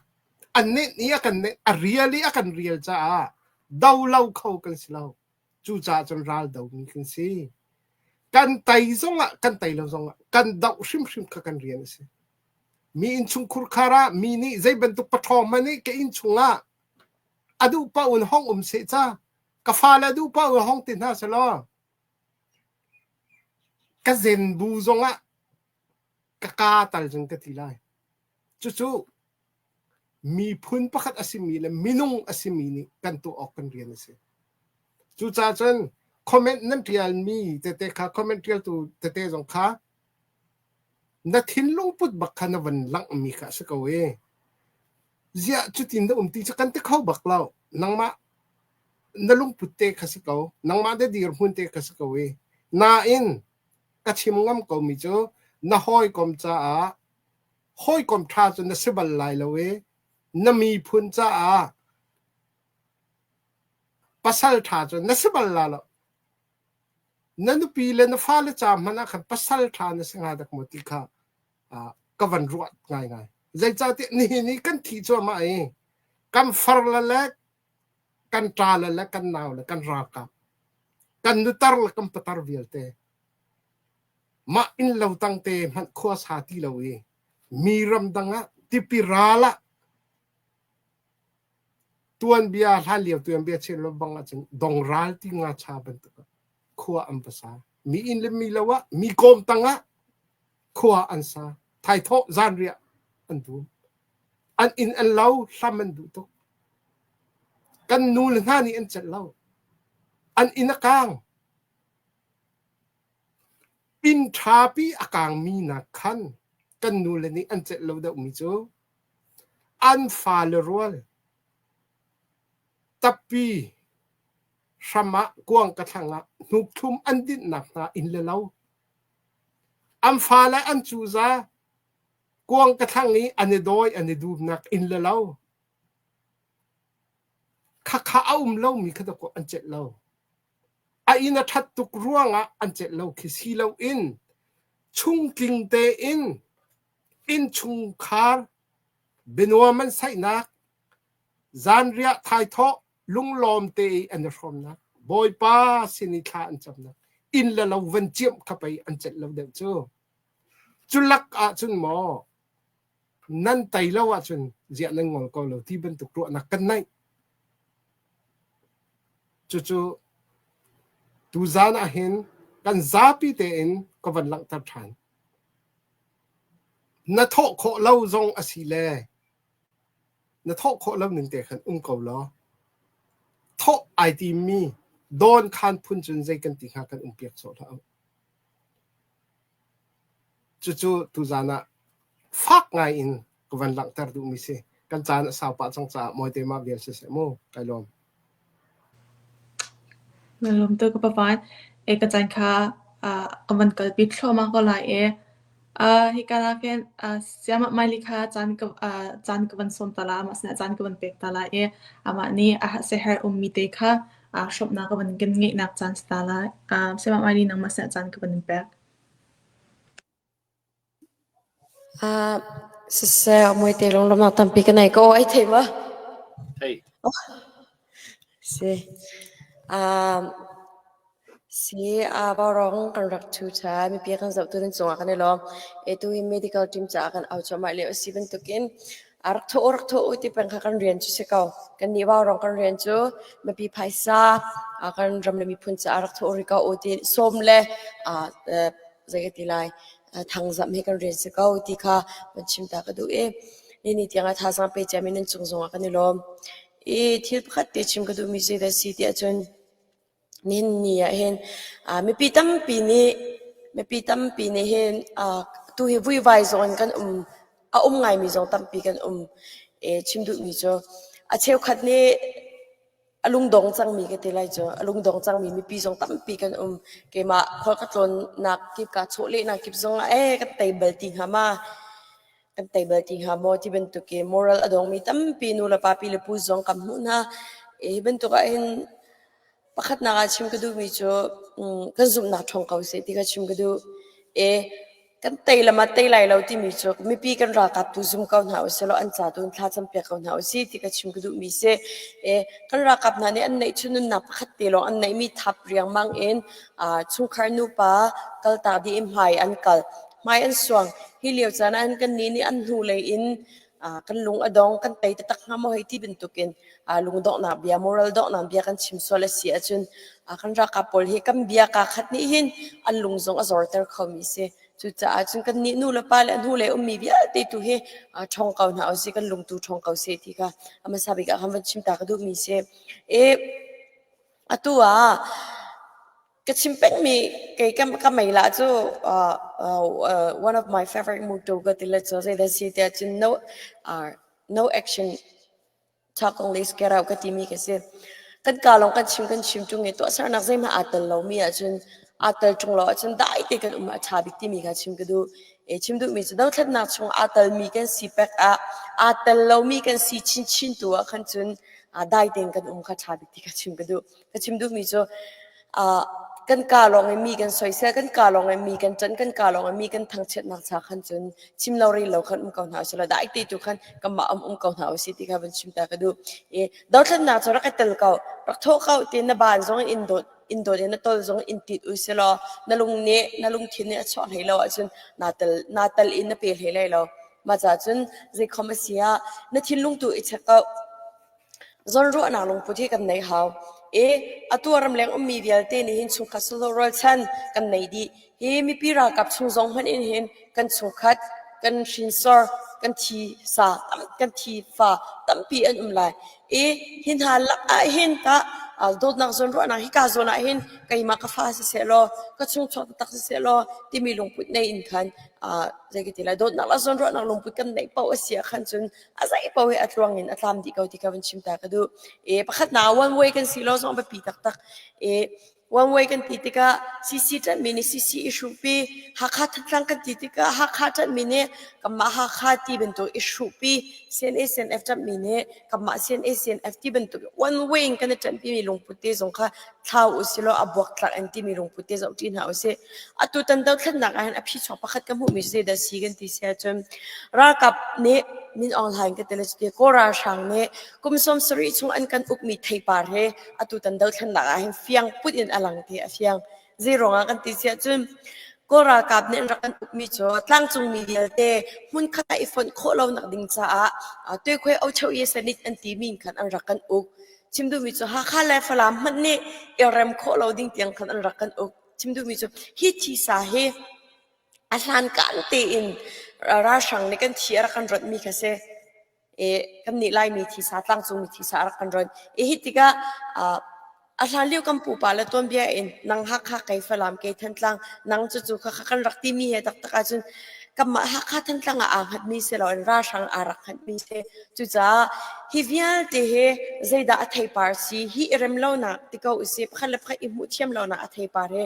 a nenh i a kan nenh, a rial i a kan rial caah do lo kho kan si lo. Cucaah cun ral domi kan si. Kan tei zongah, kan tei lo zongah kan doh hrimhrim kha kan rian a si. Mi innchungkhur khar ah mi nih zei bantuk paṭhawng hmanh nih ka innchung ah A duh paoh in hong um seh ca. Ka fale a duh paoh in hong ti hna selaw ka zen bu zongah ka kaa tal cun ka ti lai. Cucu miphun pakhat a simi le minung a simi nih kan tuah awk kan rian a si. Cucaah cun comment nan ṭialmi tete kha comment ṭialtu tete zong kha na thinlung put bak kha na van langhmi kha a si ko i Ziah cutin na um ti cu kan ti kho bak lo. Nangmah na lungput te kha si ko. Nangmah na dirhmun te kha si ko i. Nain ka chim ngam ko mi cu na hawikom caah hawikom ṭha cu na si bal lai lo i na miphun caah pasal ṭha cu na si bal la lo. Na nupi le na fale ca hmanh ah khan pasal ṭha na si hnga dak maw ti kha ka van ruah ngaingai. Zeicahtiah nihin i kan thih cuahmah i kan farle le kan ṭale le kan nau le kan ralkap kan nutar le kan patar vialte mah innlo tangte hmanh khua sa ti lo i mi ramdang ah tipi ral ah tuanbia hlanlio tuanbia chim lo bang ahcun dongral ti ngacha bantuk ah khua an va sa. Mi inn le mi lo ah mi kawm tang ah khua an sa. Thaithawh zanriah an dum. An inn an lo hlam an duh tuk. Kan nu le hna nih an celh lo. An inn a kaang. Inn ṭhapi a kaangmi nak khan kan nu le nih an celh lo deuhmi cu an fale rual tappi. Hram ah kuang ka thlang ah hnuk-thlum an dinhnak hna inn le lo. An fale an cuza kuang ka thlang i an i dawi an i dumnak inn le lo. Khakha a um lomi kha dawkaw an celh lo. A inn a ṭhat tuk ruangah an celh lo khi si loin chungtling tein innchungkhar bianuam an saihnak, zanriah thaithawh lunglawm te i an i hrawmnak, Bawipa sin i thla an camnak, inn le lo van ciamh kha pei an celh lo deuh cu. Cu lak ahcun maw nan tei lo ahcun ziah nan ngol ko lo ti bantuk ruahnak kan neih. Cucu tuzaan ahhin kan zapi tein ka van langhter ṭhan. Na thawh khawh lo zong a si le na thawh khawh lo ning te khan um ko law thawh ai timmi dawn khan phun cun zei kan ti hnga kan um piak sawh hlah u. Cucu tuzaan ah fak ngai in ka van langhter duhmi si. Kan caan a sau pah cang caah mawite mah vial siseh mu. Kai lawm. Na lawm tuk ka pavan. E ka caan kha ka van kalpi thluahmah ko lai e. Hika ah khin siamah Miley kha caan ka caan ka van sawm ta la, amah sinah caan ka van pek ta lai i amah nih a siaherh ummi te kha hrawmhnak ka van kan ngeihnak caan si ta lai. Siamah Miley nangmah sinah caan ka van in pek. Siseh, muite lunglawmhnak tampi ka nei ko. Ai thei ma? Thei. Si. Si, Vaurawng kan rak ṭhu ṭhan. Mipi kan zohtu nan cungah kan i lawm. Atu hi medical team caah kan au cuahmah lio a si bantukin a rak thawh u, rak thawh u ti peng kha kan rian cu si ko. Kannih Vaurawng kan rian cu mipi phaisa kan ram le miphun caah rak thawh rih ko u ti sawm le zei ka ti lai thangzamh hi kan rian si ko ti kha van chim ta ka duh i nini tiangah thazaang pe ciami nan cung zongah kan i lawm. I thil pakhat te chim ka duhmi zeidah a si ti ahcun Nihin ni ah hin mipi tampi nih mipi tampi nih hin tu hi vuivai zong in kan um a um ngaimi zong tampi kan um. I chim duhmi cu a cheukhat nih a lungdong cangmi ka ti lai cu a lungdong cangmi mipi zong tampi kan um. Keimah khual ka tlawnnak kip kaa chawhlehnak kip zong ah ee kan tei bal ti hnga ma? Kan tei bal ti hnga maw ti bantuk i moral a dongmi tampi nu le pa pi le pu zong kan hmuh hna. Hi bantuk ah hin Pakhatnak ah chim ka duhmi cu kan zumhnak ṭhawng ko seh ti kha chim ka duh. E, kan tei le ma tei lai lo timi cu mipi kan ralkap tu zum ko hna usih law an ca tu in thla campiak ko hna usih ti kha chim ka duhmi si. E, kan ralkap hna nih an neihchun nunnak pakhat te lawng an neihmi thap riangmang in chungkhar nupa kaltak dih in hmai an kal. Hmai an suang. Hi lio caan ah hin kannih nih an hnulei in kan lung a dong, kan tei taktak hnga maw hei ti bantukin lungdonghnak bia, moral donghnak bia kan chim sual a si ahcun kan ralkap pawl hi kan bia kaa khat nih hin an lung zong a zorter khomi a si. Cucaah cun kannih nu le pa le a hnulei ummi vialte tu hi ṭhawng ko hna usih, kan lung tu ṭhawng ko seh ti kha a hmasa bik ah khan van chim ta ka duhmi a si. I atu ah ka chim pengmi kei ka mei lah cu one of my favorite motto ka ti le cu zeidah si tiah cun no no action talk only is get out ka timi ka si. Kan ka lawng kan chim kan chim ṭung i tuahsernak zeihmanh aa tel lomi ahcun aa tel ṭung lo ahcun dai te kan um a ṭha bik timi kha chim ka duh. E chim duhmi cu dothlatnak chung aa telmi kan si pek ah aa tel lomi kan si chinchin tu ah khan cun dai tein kan um kha ṭha bik ti kha chim ka duh. Ka chim duhmi cu kan kaa lawng in mi kan soisel, kan kaa lawng in mi kan ṭanh, kan kaa lawng in mi kan thangchiatnak cha khan cun chim lo rel lo khan um ko hna usih law dai te tu khan kanmah um um ko hna usih ti kha van chim ta ka duh. I dothlatnak cu rak i tel ko, rak thawh ko ti na baan zong in dawt in dawt in na tol zong in tit usih law na lung nih na lungthin nih a chuah hlei lo ahcun naa tel naa tel in na pe hlei lai lo. Mah caah cun zeikhom a si ah na thinlung tu i check ko. Zawnruahnak lungput hi kan neih hau. I atu ramleng ummi vialte nih hin chungkhat sulhlaw rualchan kan nei dih. Hi mipi ralkap chung zong hmanh in hin kan chungkhat, kan hrinsor, kan thi sa, kan thi fa tampi an um lai. I hi hna lak ah hin tah Dawtnak zawnruahnak hika zawn ah hin keimah ka fa siseh law ka chungchuak taktak siseh law timi lungput nei in khan zei ka ti lai dawtnak le zawnruahnak lungput kan neih paoh a si ah khan cun a zei paoh hi a tluang in a tlam dih ko ti kha van chim ta ka duh. E pakhatnak one way kan si lo zong a biapi taktak. E one way kan ti tikah CC ṭanhmi nih CC i hruhpi, Hakha Thantlang kan ti tikah Hakha ṭanhmi nih kanmah Hakha ti bantuk i hruhpi, CNA CNF ṭanhmi nih kanmah CNA CNF ti bantuk one way in kan i ṭanhpimi lungput te zong kha thlau usilaw a buaktlak in timi lungput te zoh ṭi hna usih. Atu tan dothlennak ah hin a phichuak pakhat ka hmuhmi cu zeidah si kan ti si ahcun ralkap nih Min Aung Hlaing ka ti le cuti Kawl ralhrang nih kum 70 chung an kan ukmi theipar hi atu tan dothlennak ah hin fiang put in a lang ti a fiang. Zei ruangah kan ti si ahcun Kawl ralkap nih an rak kan ukmi cu tlangcungmi vialte hmunkhat ah i fonh khawh lonak ding caah tuikhuai ocho ye sanit an timi in khan an rak kan uk. Chim duhmi cu Hakha le Falam hmanh nih i rem khawh lo ding tiang khan an rak kan uk. Chim duhmi cu hi thisa hi a hlankan tein ralhrang nih kan thi a rak kan ronhmi kha si. E kannih Laimi thisa tlangcungmi thisa a rak kan ronh. E hi tikah a hlan lio kan pupa le tuanbia in nang Hakha kei Falam kei Thantlang nang cucu khakha kan rak timi he taktak ahcun kanmah Hakha Thantlang ah aa hngatmi si loin ralhrang aa rak hngatmi si. Cucaah hi vialte hi zeidah a theipar si hi i rem lonak ti ko usih pakhat le pakhat i hmuh thiam lonak a theipar hi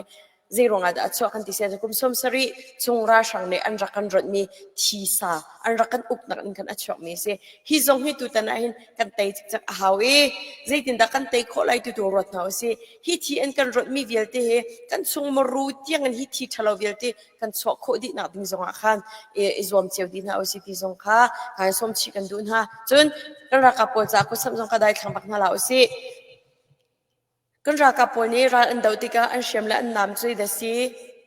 zei ruangah dah a chuah kan ti si kum 70 chung ralhrang nih an rak kan ronhmi thisa an rak kan uknak in khan a chuakmi a si. Hi zong hi tutan ah hin kan tei cikcek a hau i zeitindah kan tei khawh lai tu tu ruat hna usih. Hi thi an kan ronhmi vialte hi kan chung maru tiang in hi thi ṭhalo vialte kan chuah khawh dihnak ding zongah khan i zuam cio dih hna usih ti zong kha kan sawm chih kan duh hna. Cun kan ralkap pawl caah kutsamh zong kha daithlang bak hna hlah usih. Kan ralkap pawl nih ral an doh tikah an hriam le an nam cu zeidah a si?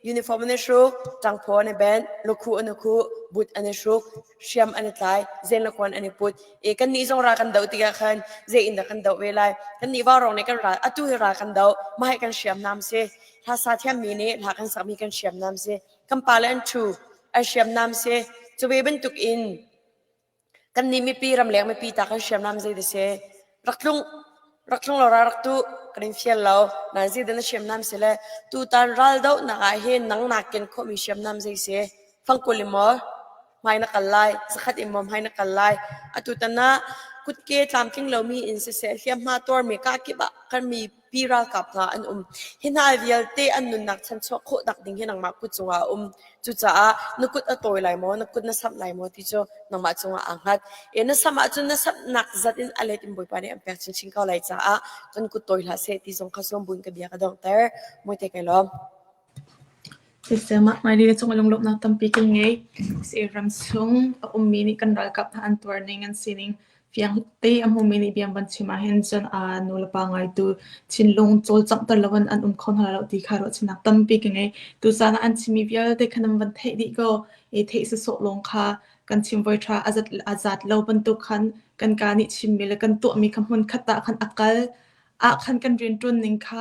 Uniform an i hruk, ṭangphaw an i benh, lukhuh an i khuh, but an i hruk, hriam an i tlai, zen le kuan an i put. E kannih zong ral kan doh tikah khan zei in dah kan doh ve lai? Kannih vaurawng nih kan ral atu hi ral kan doh, mah hi kan hriamnam si. Hla sa thiammi nih hla kan sakmi kan hriamnam si. Kan pale an ṭhu, an hriamnam si. Cu ve bantuk in Kannih mipi ramleng mipi ta kan hriamnam zei dah si? Rak tlung rak tlung law ra rak tuh kan in fial lo. Nain zeidah na hriamnam si le tutan raldohnak ah hin nang naa ken khawhmi hriamnam zei si? Fangkul in maw hmai na kal lai? Zakhat in maw hmai na kal lai? Atutan ah kutke tlamtling lomi in siseh hliamhma tuarmi kakip ah kan mi pi ralkap hna an um. Hi hna vialte an nunnak chanchuah khawh nak ding hi nangmah kut cungah a um. Cucaah na kut a tawi lai maw, na kut na samh lai maw ti cu nangmah cungah aa hngat. E na samh ahcun na samhnak zat in a let in Bawipa nih an pek chinchin ko lai caah kan kut tawi hlah seh ti zong kha sawm buin ka bia ka donghter. Mawite kai lawm. Siseh mah hmailei le cung lunglawmhnak tampi kan ngei. Si ram chung a ummi nih kan ralkap hna an tuar ning an sining fiang te a hmumi nih bia van chim ahhin cun aa nulepa ngaitu thinlung cawlcanghter loin an um kho hna lo ti kha ruahchannak tampi ka ngei. Tuzaan ah an chimmi vialte kha nan van theih dih ko. I theih sawsawh lawng kha kan chim voi ṭha a zat, a zat lo bantuk khan kan kaa nih chimmi le kan tuahmi kha hmunkhat ah khan a kal ah khan kan rianṭuan ning kha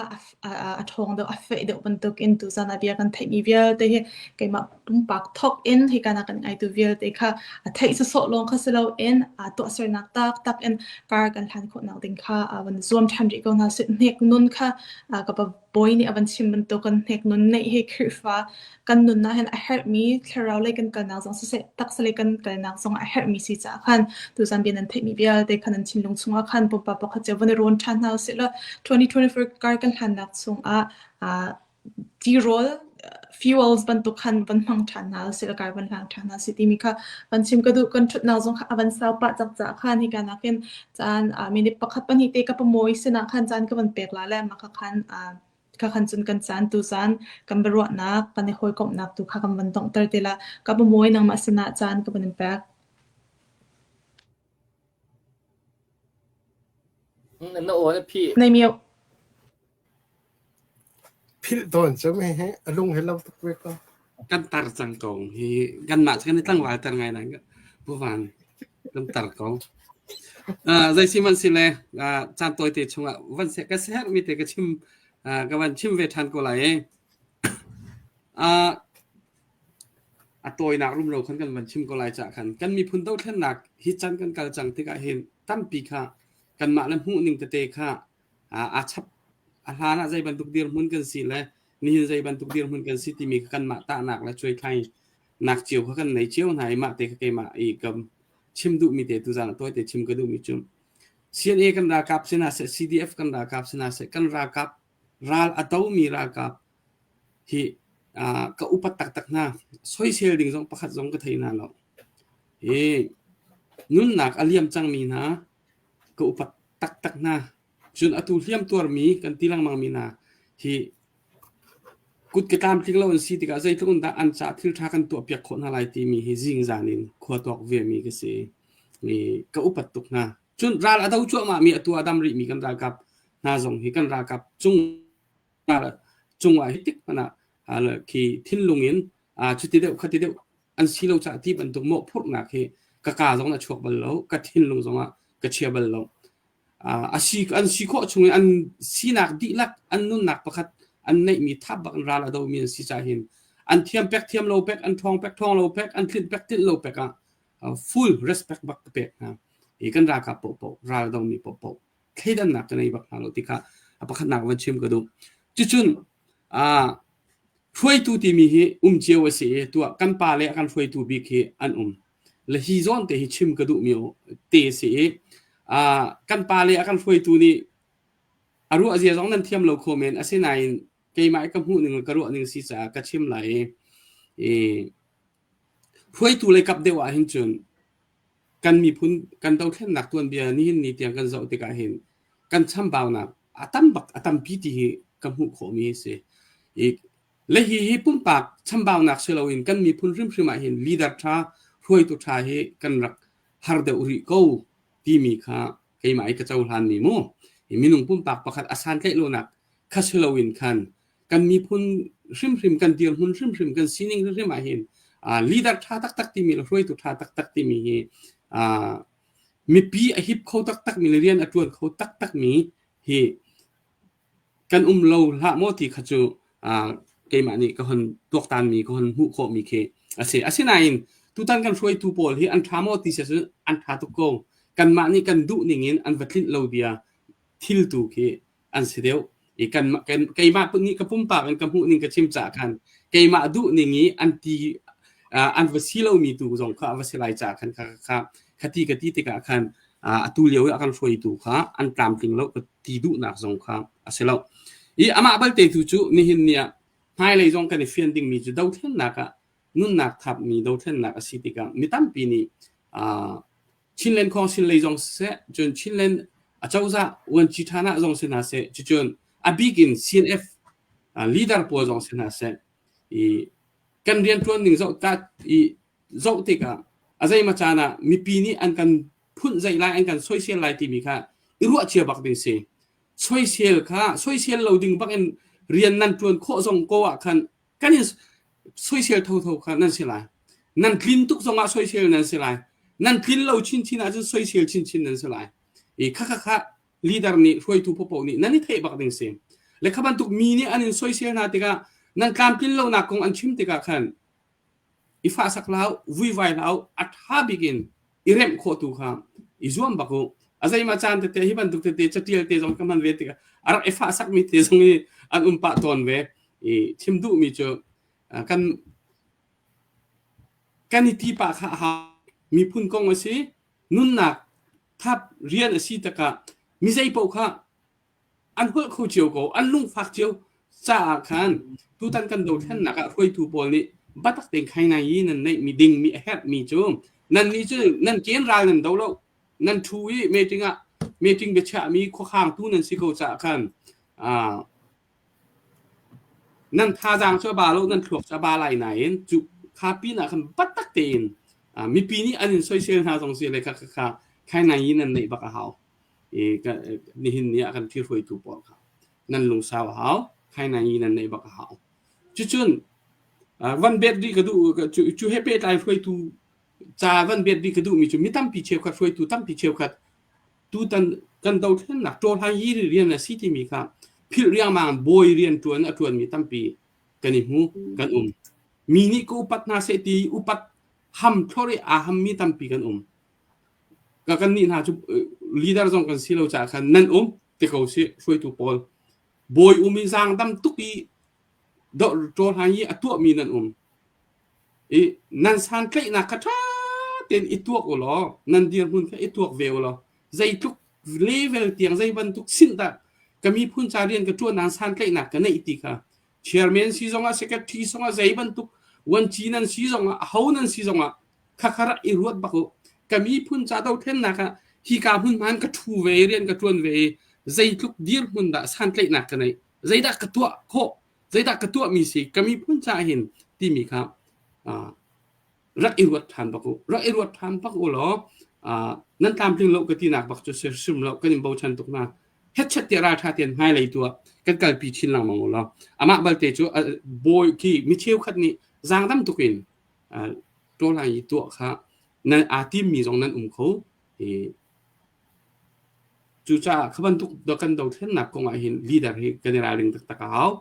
a ṭhawng deuh, a feh deuh bantukin tuzan ah bia kan theihmi vialte hi keimah pumpak thawk in hika na kan ngaitu vialte kha a theih sawsawh lawng kha si loin aa tuahsernak taktak in kar kan hlan khawhnak ding kha van zuam ṭhan rih ko hna sih. Hnek nun kha ka pa bawi nih a van chim bantukin hnek nun neih hi Khrihfa kan nunnak hin a herhmi thlarau lei kan kalnak zong siseh taksa lei kan kalnak zong a herhmi si caah khan tuzan bia nan theihmi vialte khan nan thinlung chungah khan pumpak pakhat cio van i rawn ṭhan hna usih law 2024 kar kan hlannak chungah tirawl fuels bantuk khan van hmang ṭhan hna usih law kar van hlang ṭhan hna usih timi kha van chim ka duh kan ṭhutnak zong kha a van sau pah cak caah khan hika nakin caan minute pakhat pahnih te ka pamuai sinah khan caan ka van pek la le mah kha khan Kha khan cun kan caan tuzaan kan biaruahnak kan i hawikomhnak tu kha kan van donghter te la. Ka pamuai nangmah sinah caan ka van in pek. Na aw na phih. Nei mio. Philh tawn cu mi hi a lung hi lo tuk ve ko. Kan tar cang ko hi kanmah cu kan i tlangval tar ngai nai buvan kan tar ko. Uh, zei si man si le uh, caan tawite chungah van se ka herh mi te ka chim uh, ka van chim ve than ko lai e. Uh, a tawinak rumro khan kan van chim ko lai ca khan kan miphun dothlennak hi chan kan kal cang tikah hin tampi kha kanmah le hmuh ning tete kha aa chap. A hlan ah zei bantuk dirhmun kan si le nihin zei bantuk dirhmun kan si timi kha kanmah tahnak le cuaithlai nak cio kha kan nei cio hna i mah te kha keimah i ka chim duhmi te tuzaan ah tawite chim ka duhmi cu CNA kan ralkap sinah seh CDF kan ralkap sinah seh kan ralkap ral a domi ralkap hi ka upat taktak hna. Soisel ding zong pakhat zong ka thei hna lo. Hi nunnak a liam cangmi hna ka upat taktak hna. Cun atu hliam tuarmi kan ti lengmangmi hna hi kut ke tlamtling lo an si tikah zeitluk in dah an ca thil ṭha kan tuahpiak khawh hna lai timi hi zingzan in khua tuak vemi ka si. I ka upat tuk hna. Cun ral a do cuahmahmi atu a dam rihmi kan ralkap hna zong hi kan ralkap cung cungah hi tik hmanh ah khi thinlung in cuti deuh khati deuh an si lo caah ti bantuk mawhphurhnak hi ka ka zong a chuak bal lo ka thinlung zongah ka chia bal lo a si an si khawh chung in an sinak dihlak an nunnak pakhat an neihmi thap bak in ral a domi an si caah hin an thiam pek thiam lo pek an ṭhawng pek ṭhawng lo pek an tlinh pek tlinh lo pek ah full respect bak ka pek hna hi kan ralkap paohpaoh ral domi paohpaoh thleidannak ka nei bak hna lo ti kha a pakhatnak van chim ka duh. Cucun hruaitu timi hi um cio a si i tuah kan pa le a kan hruaitu bik hi an um. Le hi zawn te hi chim ka duhmi te a si i kan pa le a kan hruaitu nih a ruah zia zong nan thiam lo kho men asinain keimah i ka hmuh ning le ka ruah ning si caah ka chim lai i hruaitu lei kap deuh ah hin cun kan miphun kan dothlennak tuanbia nihin ni tiang kan zoh tikah hin kan chambaunak a tam bak a tampi ti hi ka hmuh khawhmi a si. I le hi hi pumpak chambaunak si loin kan miphun hrimhrim ah hin leader ṭha hruaitu ṭha hi kan rak har deuh rih ko timi kha keimah i ka cohlanmi mu. Hi minung pumpak pakhat a santlaih lonak kha si loin khan kan miphun hrimhrim kan dirhmun hrimhrim kan sining hrimhrim ah hin leader ṭha taktak timi le hruaitu ṭha taktak timi hi mipi a hip kho taktak mi le rian a ṭuan kho taktak mi hi kan um lo hlah maw ti kha cu keimah nih ka hon tuaktan mi ka hon hmuh khawh mi khi a si. Asinain tutan kan hruaitu pawl hi an ṭha maw ti si cun an ṭha tuk ko. Kanmah nih kan duh ning in an va tlinh lo bia thil tu khi an si deuh. I kan, keimah nih ka pumpak in ka hmuh ning ka chim caah khan keimah duh ning i an ti an va si lomi tu zong kha a va si lai caah khan kha kha khati ka ti tikah khan atu lio i a kan hruaitu kha an tlamtling lo ka ti duhnak zong kha a si lo. I amah balte tu cu nihin ni ah hmailei zong kan i fian dingmi cu dothlennak ah nunnak thapmi dothlennak a si tikah mi tampi nih Chinland Council lei zong siseh, cun Chinland acozah vuanci ṭhan ah zong si hna seh, cucun a bik in CNF leader pawl zong si hna seh, i kan rianṭuan ning zoh ta i zoh tikah a zeimaw caan ah mipi nih an kan phunh zeih lai, an kan soisel lai timi kha i ruah cia bak ding si. Soisel kha soisel lo ding bak in rian nan ṭuan khawh zong ko ah khan kan in soisel thotho kha nan si lai. Nan tlin tuk zongah soisel nan si lai. Nan tlin lo chinchin ahcun soisel chinchin nan si lai. I kha kha kha leader nih hruaitu popo nih nan i theih bak ding si. Le kha bantuk mi nih an in soisel hna tikah nan tlamtlin lonak kong an chim tikah khan i fahsak hlah vuivai hlah a ṭha bik in i remh khawh tu kha i zuam bak u. A zeimah caan tete hi bantuk tete catial te zong ka hman ve tikah a rak i fahsakmi te zong hi an um pah tawn ve. I chim duhmi cu kan kan i ti pah kha a hau. Miphun kong a si, nunnak thap rian a si takah mi zei paoh kha an holh kho cio ko, an lungfak cio caah khan tutan kan dothlennak ah hruaitu pawl nih biatak tein khainai i nan neihmi dingmi a herhmi cu nannih cu nan ken ral nan do lo nan ṭhu i meeting ah meeting biachiahmi khuakhangtu nan si ko caah khan nan thazaang cu a ba lo nan thluak cu a ba lai nain cu kha pin ah khan biatak tein mipi nih an in soisel hna zong si le kha kha kha khainai i nan neih bak a hau. I nihin ni ah kan ṭhihruaitu pawl kha nan lungsau a hau, khainai nan neih bak a hau. Cucun van bet rih ka duh cu he pehtlai hruaitu ca van bet rih ka duhmi cu mi tampi cheukhat hruaitu tampi cheukhat tutan kan dothlennak ṭawlhai hi rian a si timi kha philh riangmang bawi rian ṭuan a ṭuanmi tampi kan i hmu kan um. Mi nih ka upat hna seh ti upat ham thlor i aa hammi tampi kan um. Ka kan nih hna cu leader zong kan si lo caah khan nan um ti ko sih hruaitu pawl. Bawi um i zaangdam tuk i ṭawlhang i a tuahmi nan um. I nan santlaihnak kha ṭha tein i tuak u law nan dirhmun kha i tuak ve u law zeitluk level tiang zei bantuk sin dah ka miphun ca rian ka ṭuan nain santlaihnak ka neih ti kha chairman si zongah secretary zongah zei bantuk vuanci nan si zongah aho nan si zongah khakha rak i ruat bak u. Ka miphun ca dothlennak ah hika hmunhma in ka ṭhu ve i rian ka ṭuan ve i zeitluk dirhmun dah santlaihnak ka neih zeidah ka tuah khawh zeidah ka tuahmi si ka miphun caah hin timi kha rak i ruat ṭhan bak u rak i ruat ṭhan bak u law nan tlamtling lo ka tinak bak cu hrim lo kan in bochan tuk hna hetchet tiah ralṭha tein hmailei tu ah kan kalpi chin lengmang u law amah balte cu bawi khi mi cheukhat nih zaangdam tuk in ṭawlai i tuah kha nan aa timmi zong nan um kho i Cucaah kha bantuk kan dothlennak kong ah hin leader hi kan i ralring taktak a hau.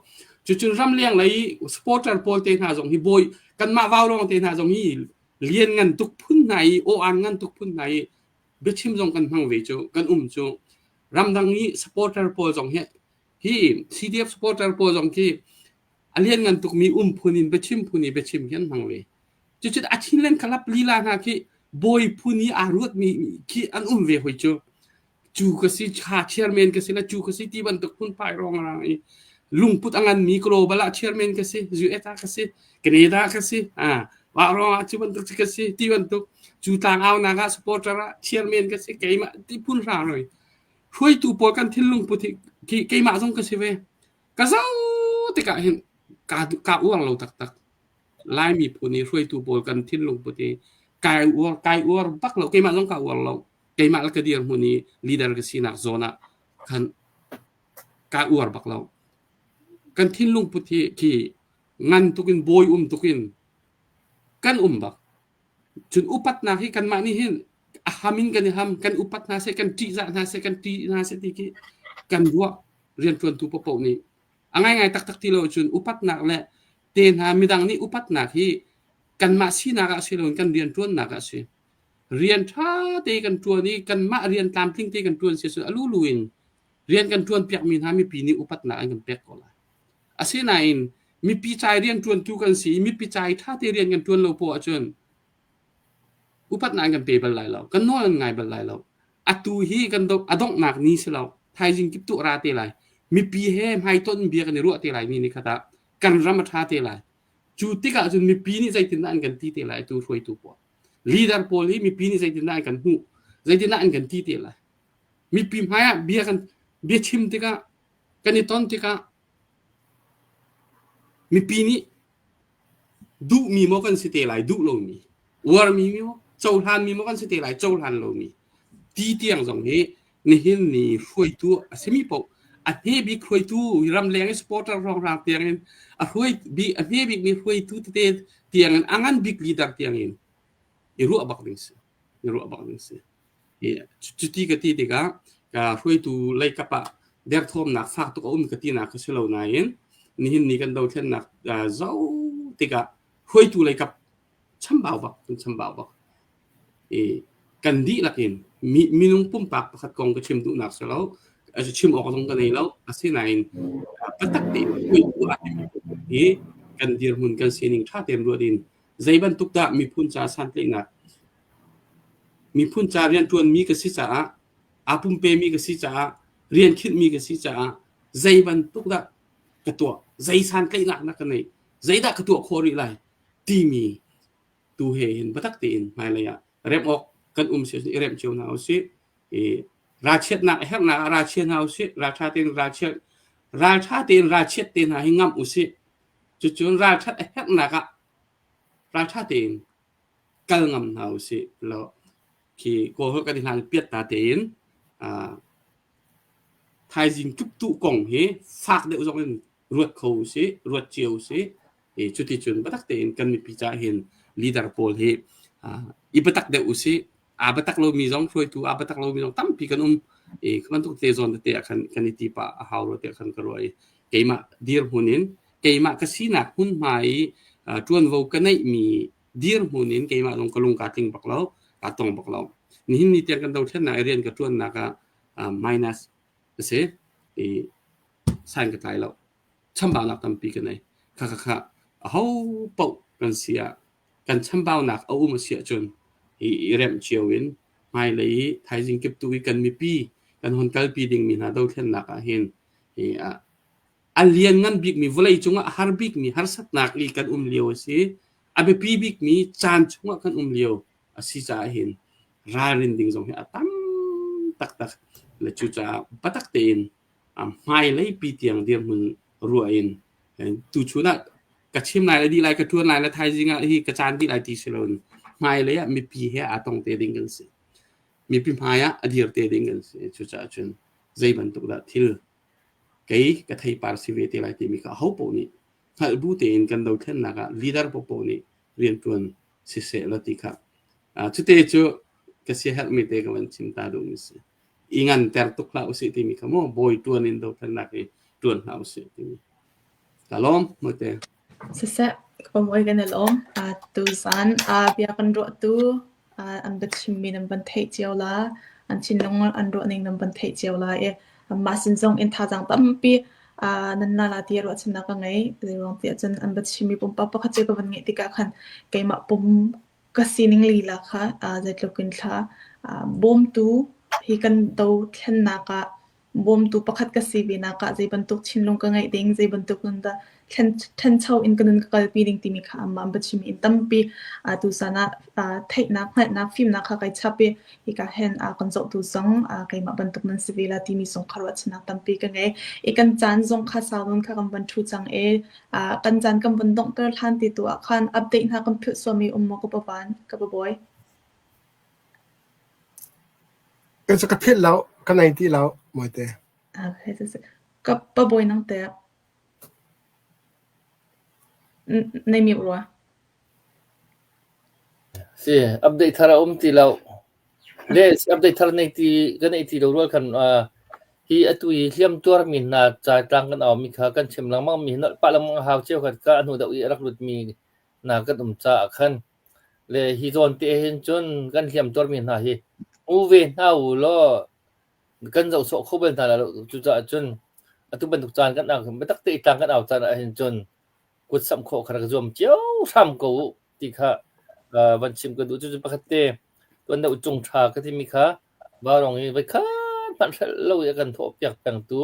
Cucun ramleng lei supporter pawl te hna zong hi bawi kanmah vaurong te hna zong hi lian ngan tuk phun hna i aw-an ngan tuk phun hna i biachim zong kan hmang ve cu kan um cu ramdang i supporter pawl zong hi hi CDF supporter pawl zong khi a lian ngan tukmi um phun in biachim phun i biachim hi an hmang ve. Cucu a Chinland Club lila hna khi bawi phun i aa ruatmi khi an um ve hoi cu. Cu ka si, cha chairman ka si la cu ka si ti bantuk phunphai ruangrang i lungput a nganmi global ah chairman ka si, US ah ka si, Canada ka si, ah mah ruangah cu bantuk cu ka si ti bantuk cu tlangau nak ah supporter ah chairman ka si keimah ti phun hrang roi. Hruaitu pawl kan thinlung put hi khi keimah zong ka si ve. Ka zoh tikah hin ka ka uar lo taktak. Lai miphun i hruaitu pawl kan thinlung put i kai uar kai uar bak lo keimah zong ka uar lo keimah le ka dirhmun i leader ka sinak zawn ah khan ka uar bak lo kan thinlung put hi khi ngan tuk in bawi um tuk in kan um bak cun upatnak hi kanmah nih hin a ham in kan i ham kan upat hna seh kan ṭihzah hna seh kan ṭih hna seh ti khi kan ruah rianṭuantu paohpaoh nih A ngaingai taktak ti lo cun upatnak le te hna midang nih upatnak hi kanmah sinak ah si loin kan rianṭuannak ah a si. Rian ṭha te kan ṭuan i kanmah rian tlamtling te kan ṭuan si ahcun a lulu in rian kan ṭuanpiakmi hna mipi nih upatnak an kan pek ko lai. Asinain mipi ca i rianṭuantu kan si i mipi ca i ṭha te rian kan ṭuan lo poah ahcun Upatnak an kan pe bal lai lo. Kan nawl an ngai bal lai lo. Atu hi kan do a donghnak ni si lo. Thaizing kiptuh ra te lai. Mipi he hmaitonh bia kan i ruah te lai ni ni khat ah kan ram a ṭha te lai. Cu tikah cun mipi nih zeitindah an kan ti te lai atu hruaitu pawl. Leader pawl hi mipi nih zeitindah an kan hmuh, zeitindah an kan ti te lai. Mipi hmai ah bia kan bia chim tikah kan i ton tikah mipi nih Duhmi maw kan si te lai, duh lomi, uarmi maw, cohlanmi maw kan si te lai, cohlan lomi ti tiang zong hi nihin ni hruaitu a simi paoh a hme bik hruaitu ramleng i supporter hrawnghrang tiang in a hruai bik a hme bikmi hruaitu tete tiang in a ngan bik leader tiang in i ruah bak ding si i ruah bak ding si. Cuti ka ti tikah ka hruaitu leikap ah derthawmnak fak tuk a um ka tinak ka si lo nain nihin ni kan dothlennak zoh tikah hruaitu leikap chambau bak kan chambau bak. I kan dihlak in minung pumpak pakhat kong ka chim duhnak si lo chim awk zong ka nei lo asinain biatak tein hruaitu aa timi hi kan dirhmun kan sining ṭha tein ruat in zei bantuk dah miphun ca santlaihnak Miphun ca rianṭuanmi ka si caah, aa pumpemi ka si caah, rian khinhmi ka si caah zei bantuk dah ka tuah, zei santlaihnak dah ka neih, zeidah ka tuah khawh rih lai timi tu he hin biatak tein hmailei ah remh awk kan um si i remh cio hna usih. I ralchiatnak a herhnak ah ralchia hna usih, ralṭha tein ralchiat ralṭha tein ralchiat te hna hi ngamh usih. Cucun ralṭhat a herhnak ah ralṭha tein kal ngam hna usih law khi Kawlholh kan i hlan piat ta tein thaizing tluktuh kong hi fak deuh zong in ruat kho usih, ruat cio usih. I cuti cun biatak tein kan mipi caah hin leader pawl hi i biatak deuh usih. Aa biatak lomi zong hruaitu aa biatak lomi zong tampi kan um. I khi bantuk te zawn tete ah khan kan i ti pah a hau rua tiah khan ka ruah i keimah dirhmun in keimah ka sinak hmunhma i ṭuanvo ka neihmi dirhmun in keimah zong ka lung kaa tling bak lo, kaa tong bak lo. Nihin ni tiang kan dothlennak i rian ka ṭuannak ah minus a si. I San ka tlai lo. Chambaunak tampi ka nei. Kha kha kha aho paoh kan si ah kan chambaunak a um a si ahcun i i remh cio in hmailei i thaizing kiptu i kan mipi kan hon kalpi dingmi hna dothlennak ah hin hi ah a lianngan bikmi vawlei cungah a har bikmi harsatnak i kan um lio a si. A biapi bikmi caan chungah kan um lio a si caah hin ralrin ding zong hi a tam taktak. Le cucaah biatak tein hmailei pi tiang dirhmun ruah in tuchun ah ka chim lai le dih lai ka ṭuan lai le thaizing ah hi ka caan dih lai ti si loin hmailei ah mipi he aa tong te ding kan si. Mipi hmai ah a dir te ding kan si. Cucaah cun zei bantuk dah thil kei ka theipar si ve te lai timi kha aho paoh nih hngalh bu tein kan dothlennak ah leader paohpaoh nih rianṭuan siseh law ti kha cute cu ka siaherhmi te ka van chim ta duhmi si. I nganter tuk hlah usih timi kha maw bawi ṭuan in dothlennak hi ṭuan hlah usih timi. Ka lawm mate. Siseh, ka pamuai kan i lawm. Tuzaan bia kan ruahtu an biachimmi nan van theih cio la, an thinlung an ruahning nan van theih cio la i mah sin zong in thazaang tampi nan la la ti ruahchannak ka ngei. Zeiruang tiah cun an biachimmi pumpak pakhat cio ka van ngeih tikah khan keimah pum ka sining lila kha zeitluk in thla bawmtu hi kan dothlennak ah Bawmtu pakhat ka si ve nak ah zei bantuk thinlung ka ngeih ding, zei bantuk nun dah ṭhancho in ka nun ka kalpi ding timi kha anmah an biachim in tampi tusan ah theihnak, hngalhnak, fimnak kha kai chap i hika hin kan zohtu zong keimah bantuk nan si ve la timi zong kha ruahchannak tampi ka ngei. I kan caan zong kha sau nawn kha kan van ṭhu cang i kan caan kan van donghter hlan ti tu ah khan update hna kan philh sualmi um maw ka pavan, ka pabawi? Ka cu ka philh lo, ka nei ti lo, mawite. Okay, ka pabawi nang teh nei mi rua. Si, update thar a um ti lo. Le update thar nei ti ka nei ti lo rual khan uh, hi atu hi hliam tuar mi hna ca tlang kan au mi kha kan chim lengmang mi nolh pah lengmang hau cheu khat ka hnu deuh i rak lut mi hna kan um caah khan le hi zawn te hin cun kan hliam tuarmi hna hi hmu ve hna u law kan zoh sawh kho bal hna lo. Cucaah cun atu bantuk caan kan au biatak te tlang kan au caan ah hin cun kut samh khawh kha rak zuam cio hram ko u ti kha van chim ka duh. Cucu pakhat te tuan deuh cung ṭha ka timi kha Vaurawng i voikhat hmanh hrelh lo i a kan thawhpiak pengtu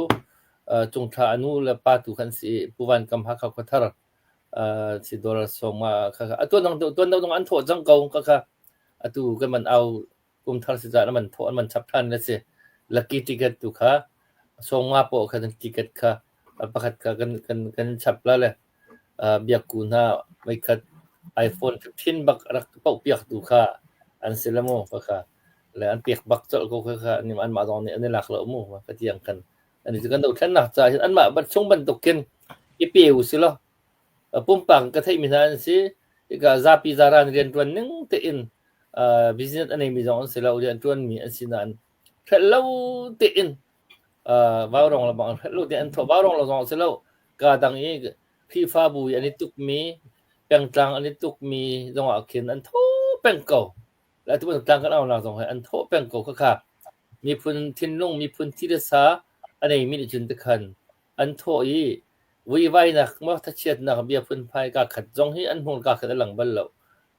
cung ṭha a nu le pa tu khan si i Pu Van Kam Hakha Khuathar si dollar sawm kha kha atuan dong tuan dong an thawh cang ko kha kha atu kan man au kum thar si caan an thawh an man chap than na si lucky ticket tu kha sawm nga po kha ticket kha pakhat kha kan kan kan chap la le biakku hna meikhat iPhone 15 bak rak poh piak tu kha an si la mu kha kha le an pek bak col ko kha kha an mah zong nih an i lak lo mu ka tiang kan Ani cu kan dothlennak caah hin anmah chung bantuk khin i pe u si law pumpak ka theihmi hna an si. Hika zapi zaran rianṭuan ning tein business a neimi zong an si lo, rianṭuanmi an si nain hrelh lo tein vaurawng le bang hrelh lo tein an thawh. Vaurawng lo zong a si lo. Kaa dang i Khrihfabu i an i tukmi, pengtlang an i tukmi zongah khin an tho peng ko. Le atu bantuk tlang kan aunak zong hi an thawh peng ko khakha. Miphun thinlung, miphun thi le sa a neimi nih cun tikhan an thawh i vuivainak maw thachiatnak bia phunphai kaa khat zong hi an hmur kaa khat a lang bal lo.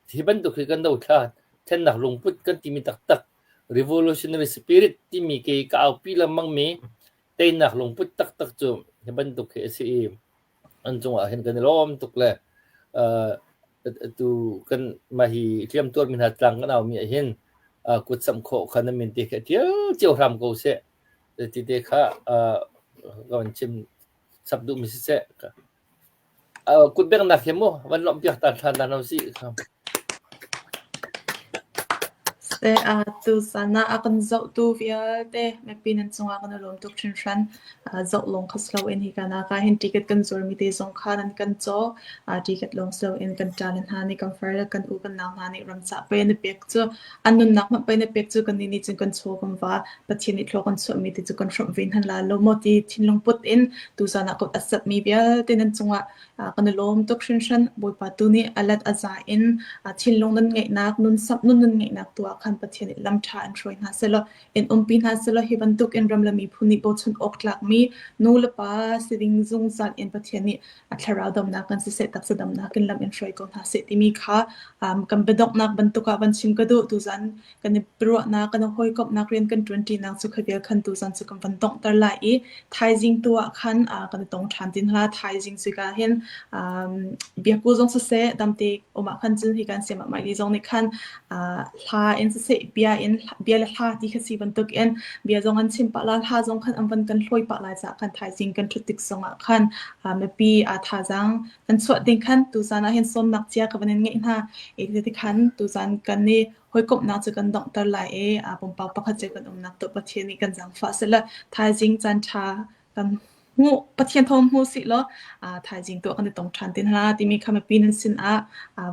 Hi bantuk hi kan dothla thlennak lungput kan timi taktak revolutionary spirit timi ke ka aupi lengmang mi teinak lungput taktak cu hi bantuk hi a si i an cungah hin kan i lawm tuk le atu kan mah hi hliam tuarmi hna tlang kan aumi ah hin kut samh khawh kha na min te kha ṭial cio hram ko seh ti te kha ka van chim chap duhmi siseh kut benghnak hi mu van lawmh piak ta ṭhan hna usih. Seh tuzan ah a kan zohtu vialte mipi nan cungah kan i lawm tuk hringhran. Zoh lawng kha si loin hika nak ah hin ticket kan zuarmi te zong kha nan kan caw. Ticket lawng si loin kan ṭa le hna nih kan far le kan u kan nau hna nih ramcah pei an i pek cu an nunnak hmanh pei an i pek cu kannih nih cun kan chaw kan va Pathian nih thlua kan chuahmi te cu kan hrawmh ve hna la lo maw ti thinlung put in tuzan ah kut a satmi vialte nan cungah Kan i lawm tuk hringhran. Bawipa tu nih a let a za in thinlung nan ngeihnak, nun samh nun nan ngeihnak tu ah khan. khan Pathian nih lam ṭha in hruai hna sehlaw in umpi hna sehlaw hi bantuk in ram le miphun nih bochan awk tlakmi nu le pa si ding zungzal in Pathian nih a thlarau damnak kan siseh taksa damnak in lam in hruai ko hna seh timi kha um, kan biadonghnak bantuk ah van chim ka duh. Tuzan kan i ruahnak kan i hawikomhnak rian kan ṭuanṭinak cu kha vial khan tuzan cu kan van donghter lai i thaizing tu ah khan uh, kan i tong ṭhan tin hla. Thaizing cu ka hin um, biaku zong siseh damte um ah khan cun hi kan siam ah mai zong nih khan uh, hla in siseh bia in bia le hla ti kha si bantuk in bia zong an chim pah la hla zong khan an van kan hlawi pah lai ca khan thaizing kan ṭhut tik zong ah khan uh, mipi a thazaang kan chuah ding khan tuzan ah hin sawmnak cia ka van in ngeih hna e ti khan tuzan kan ni hawikomhnak cu kan donghter lai i aa pumpak pakhat cio kan umnak tuah Pathian nih kan zaangfah sehla thaizing caan ṭha kan hmuh Pathian thawng hmu sih law thaizing tuah kan i tong ṭhan te hna timi kha mipi nan sin ah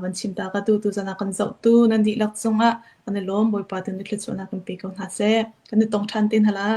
van chim ta ka tu tuzan ah kan zohtu nan dihlak cungah kan i lawm Bawipa tu nih thluachuahnak kan pe ko hna seh kan i tong ṭhan te hna la.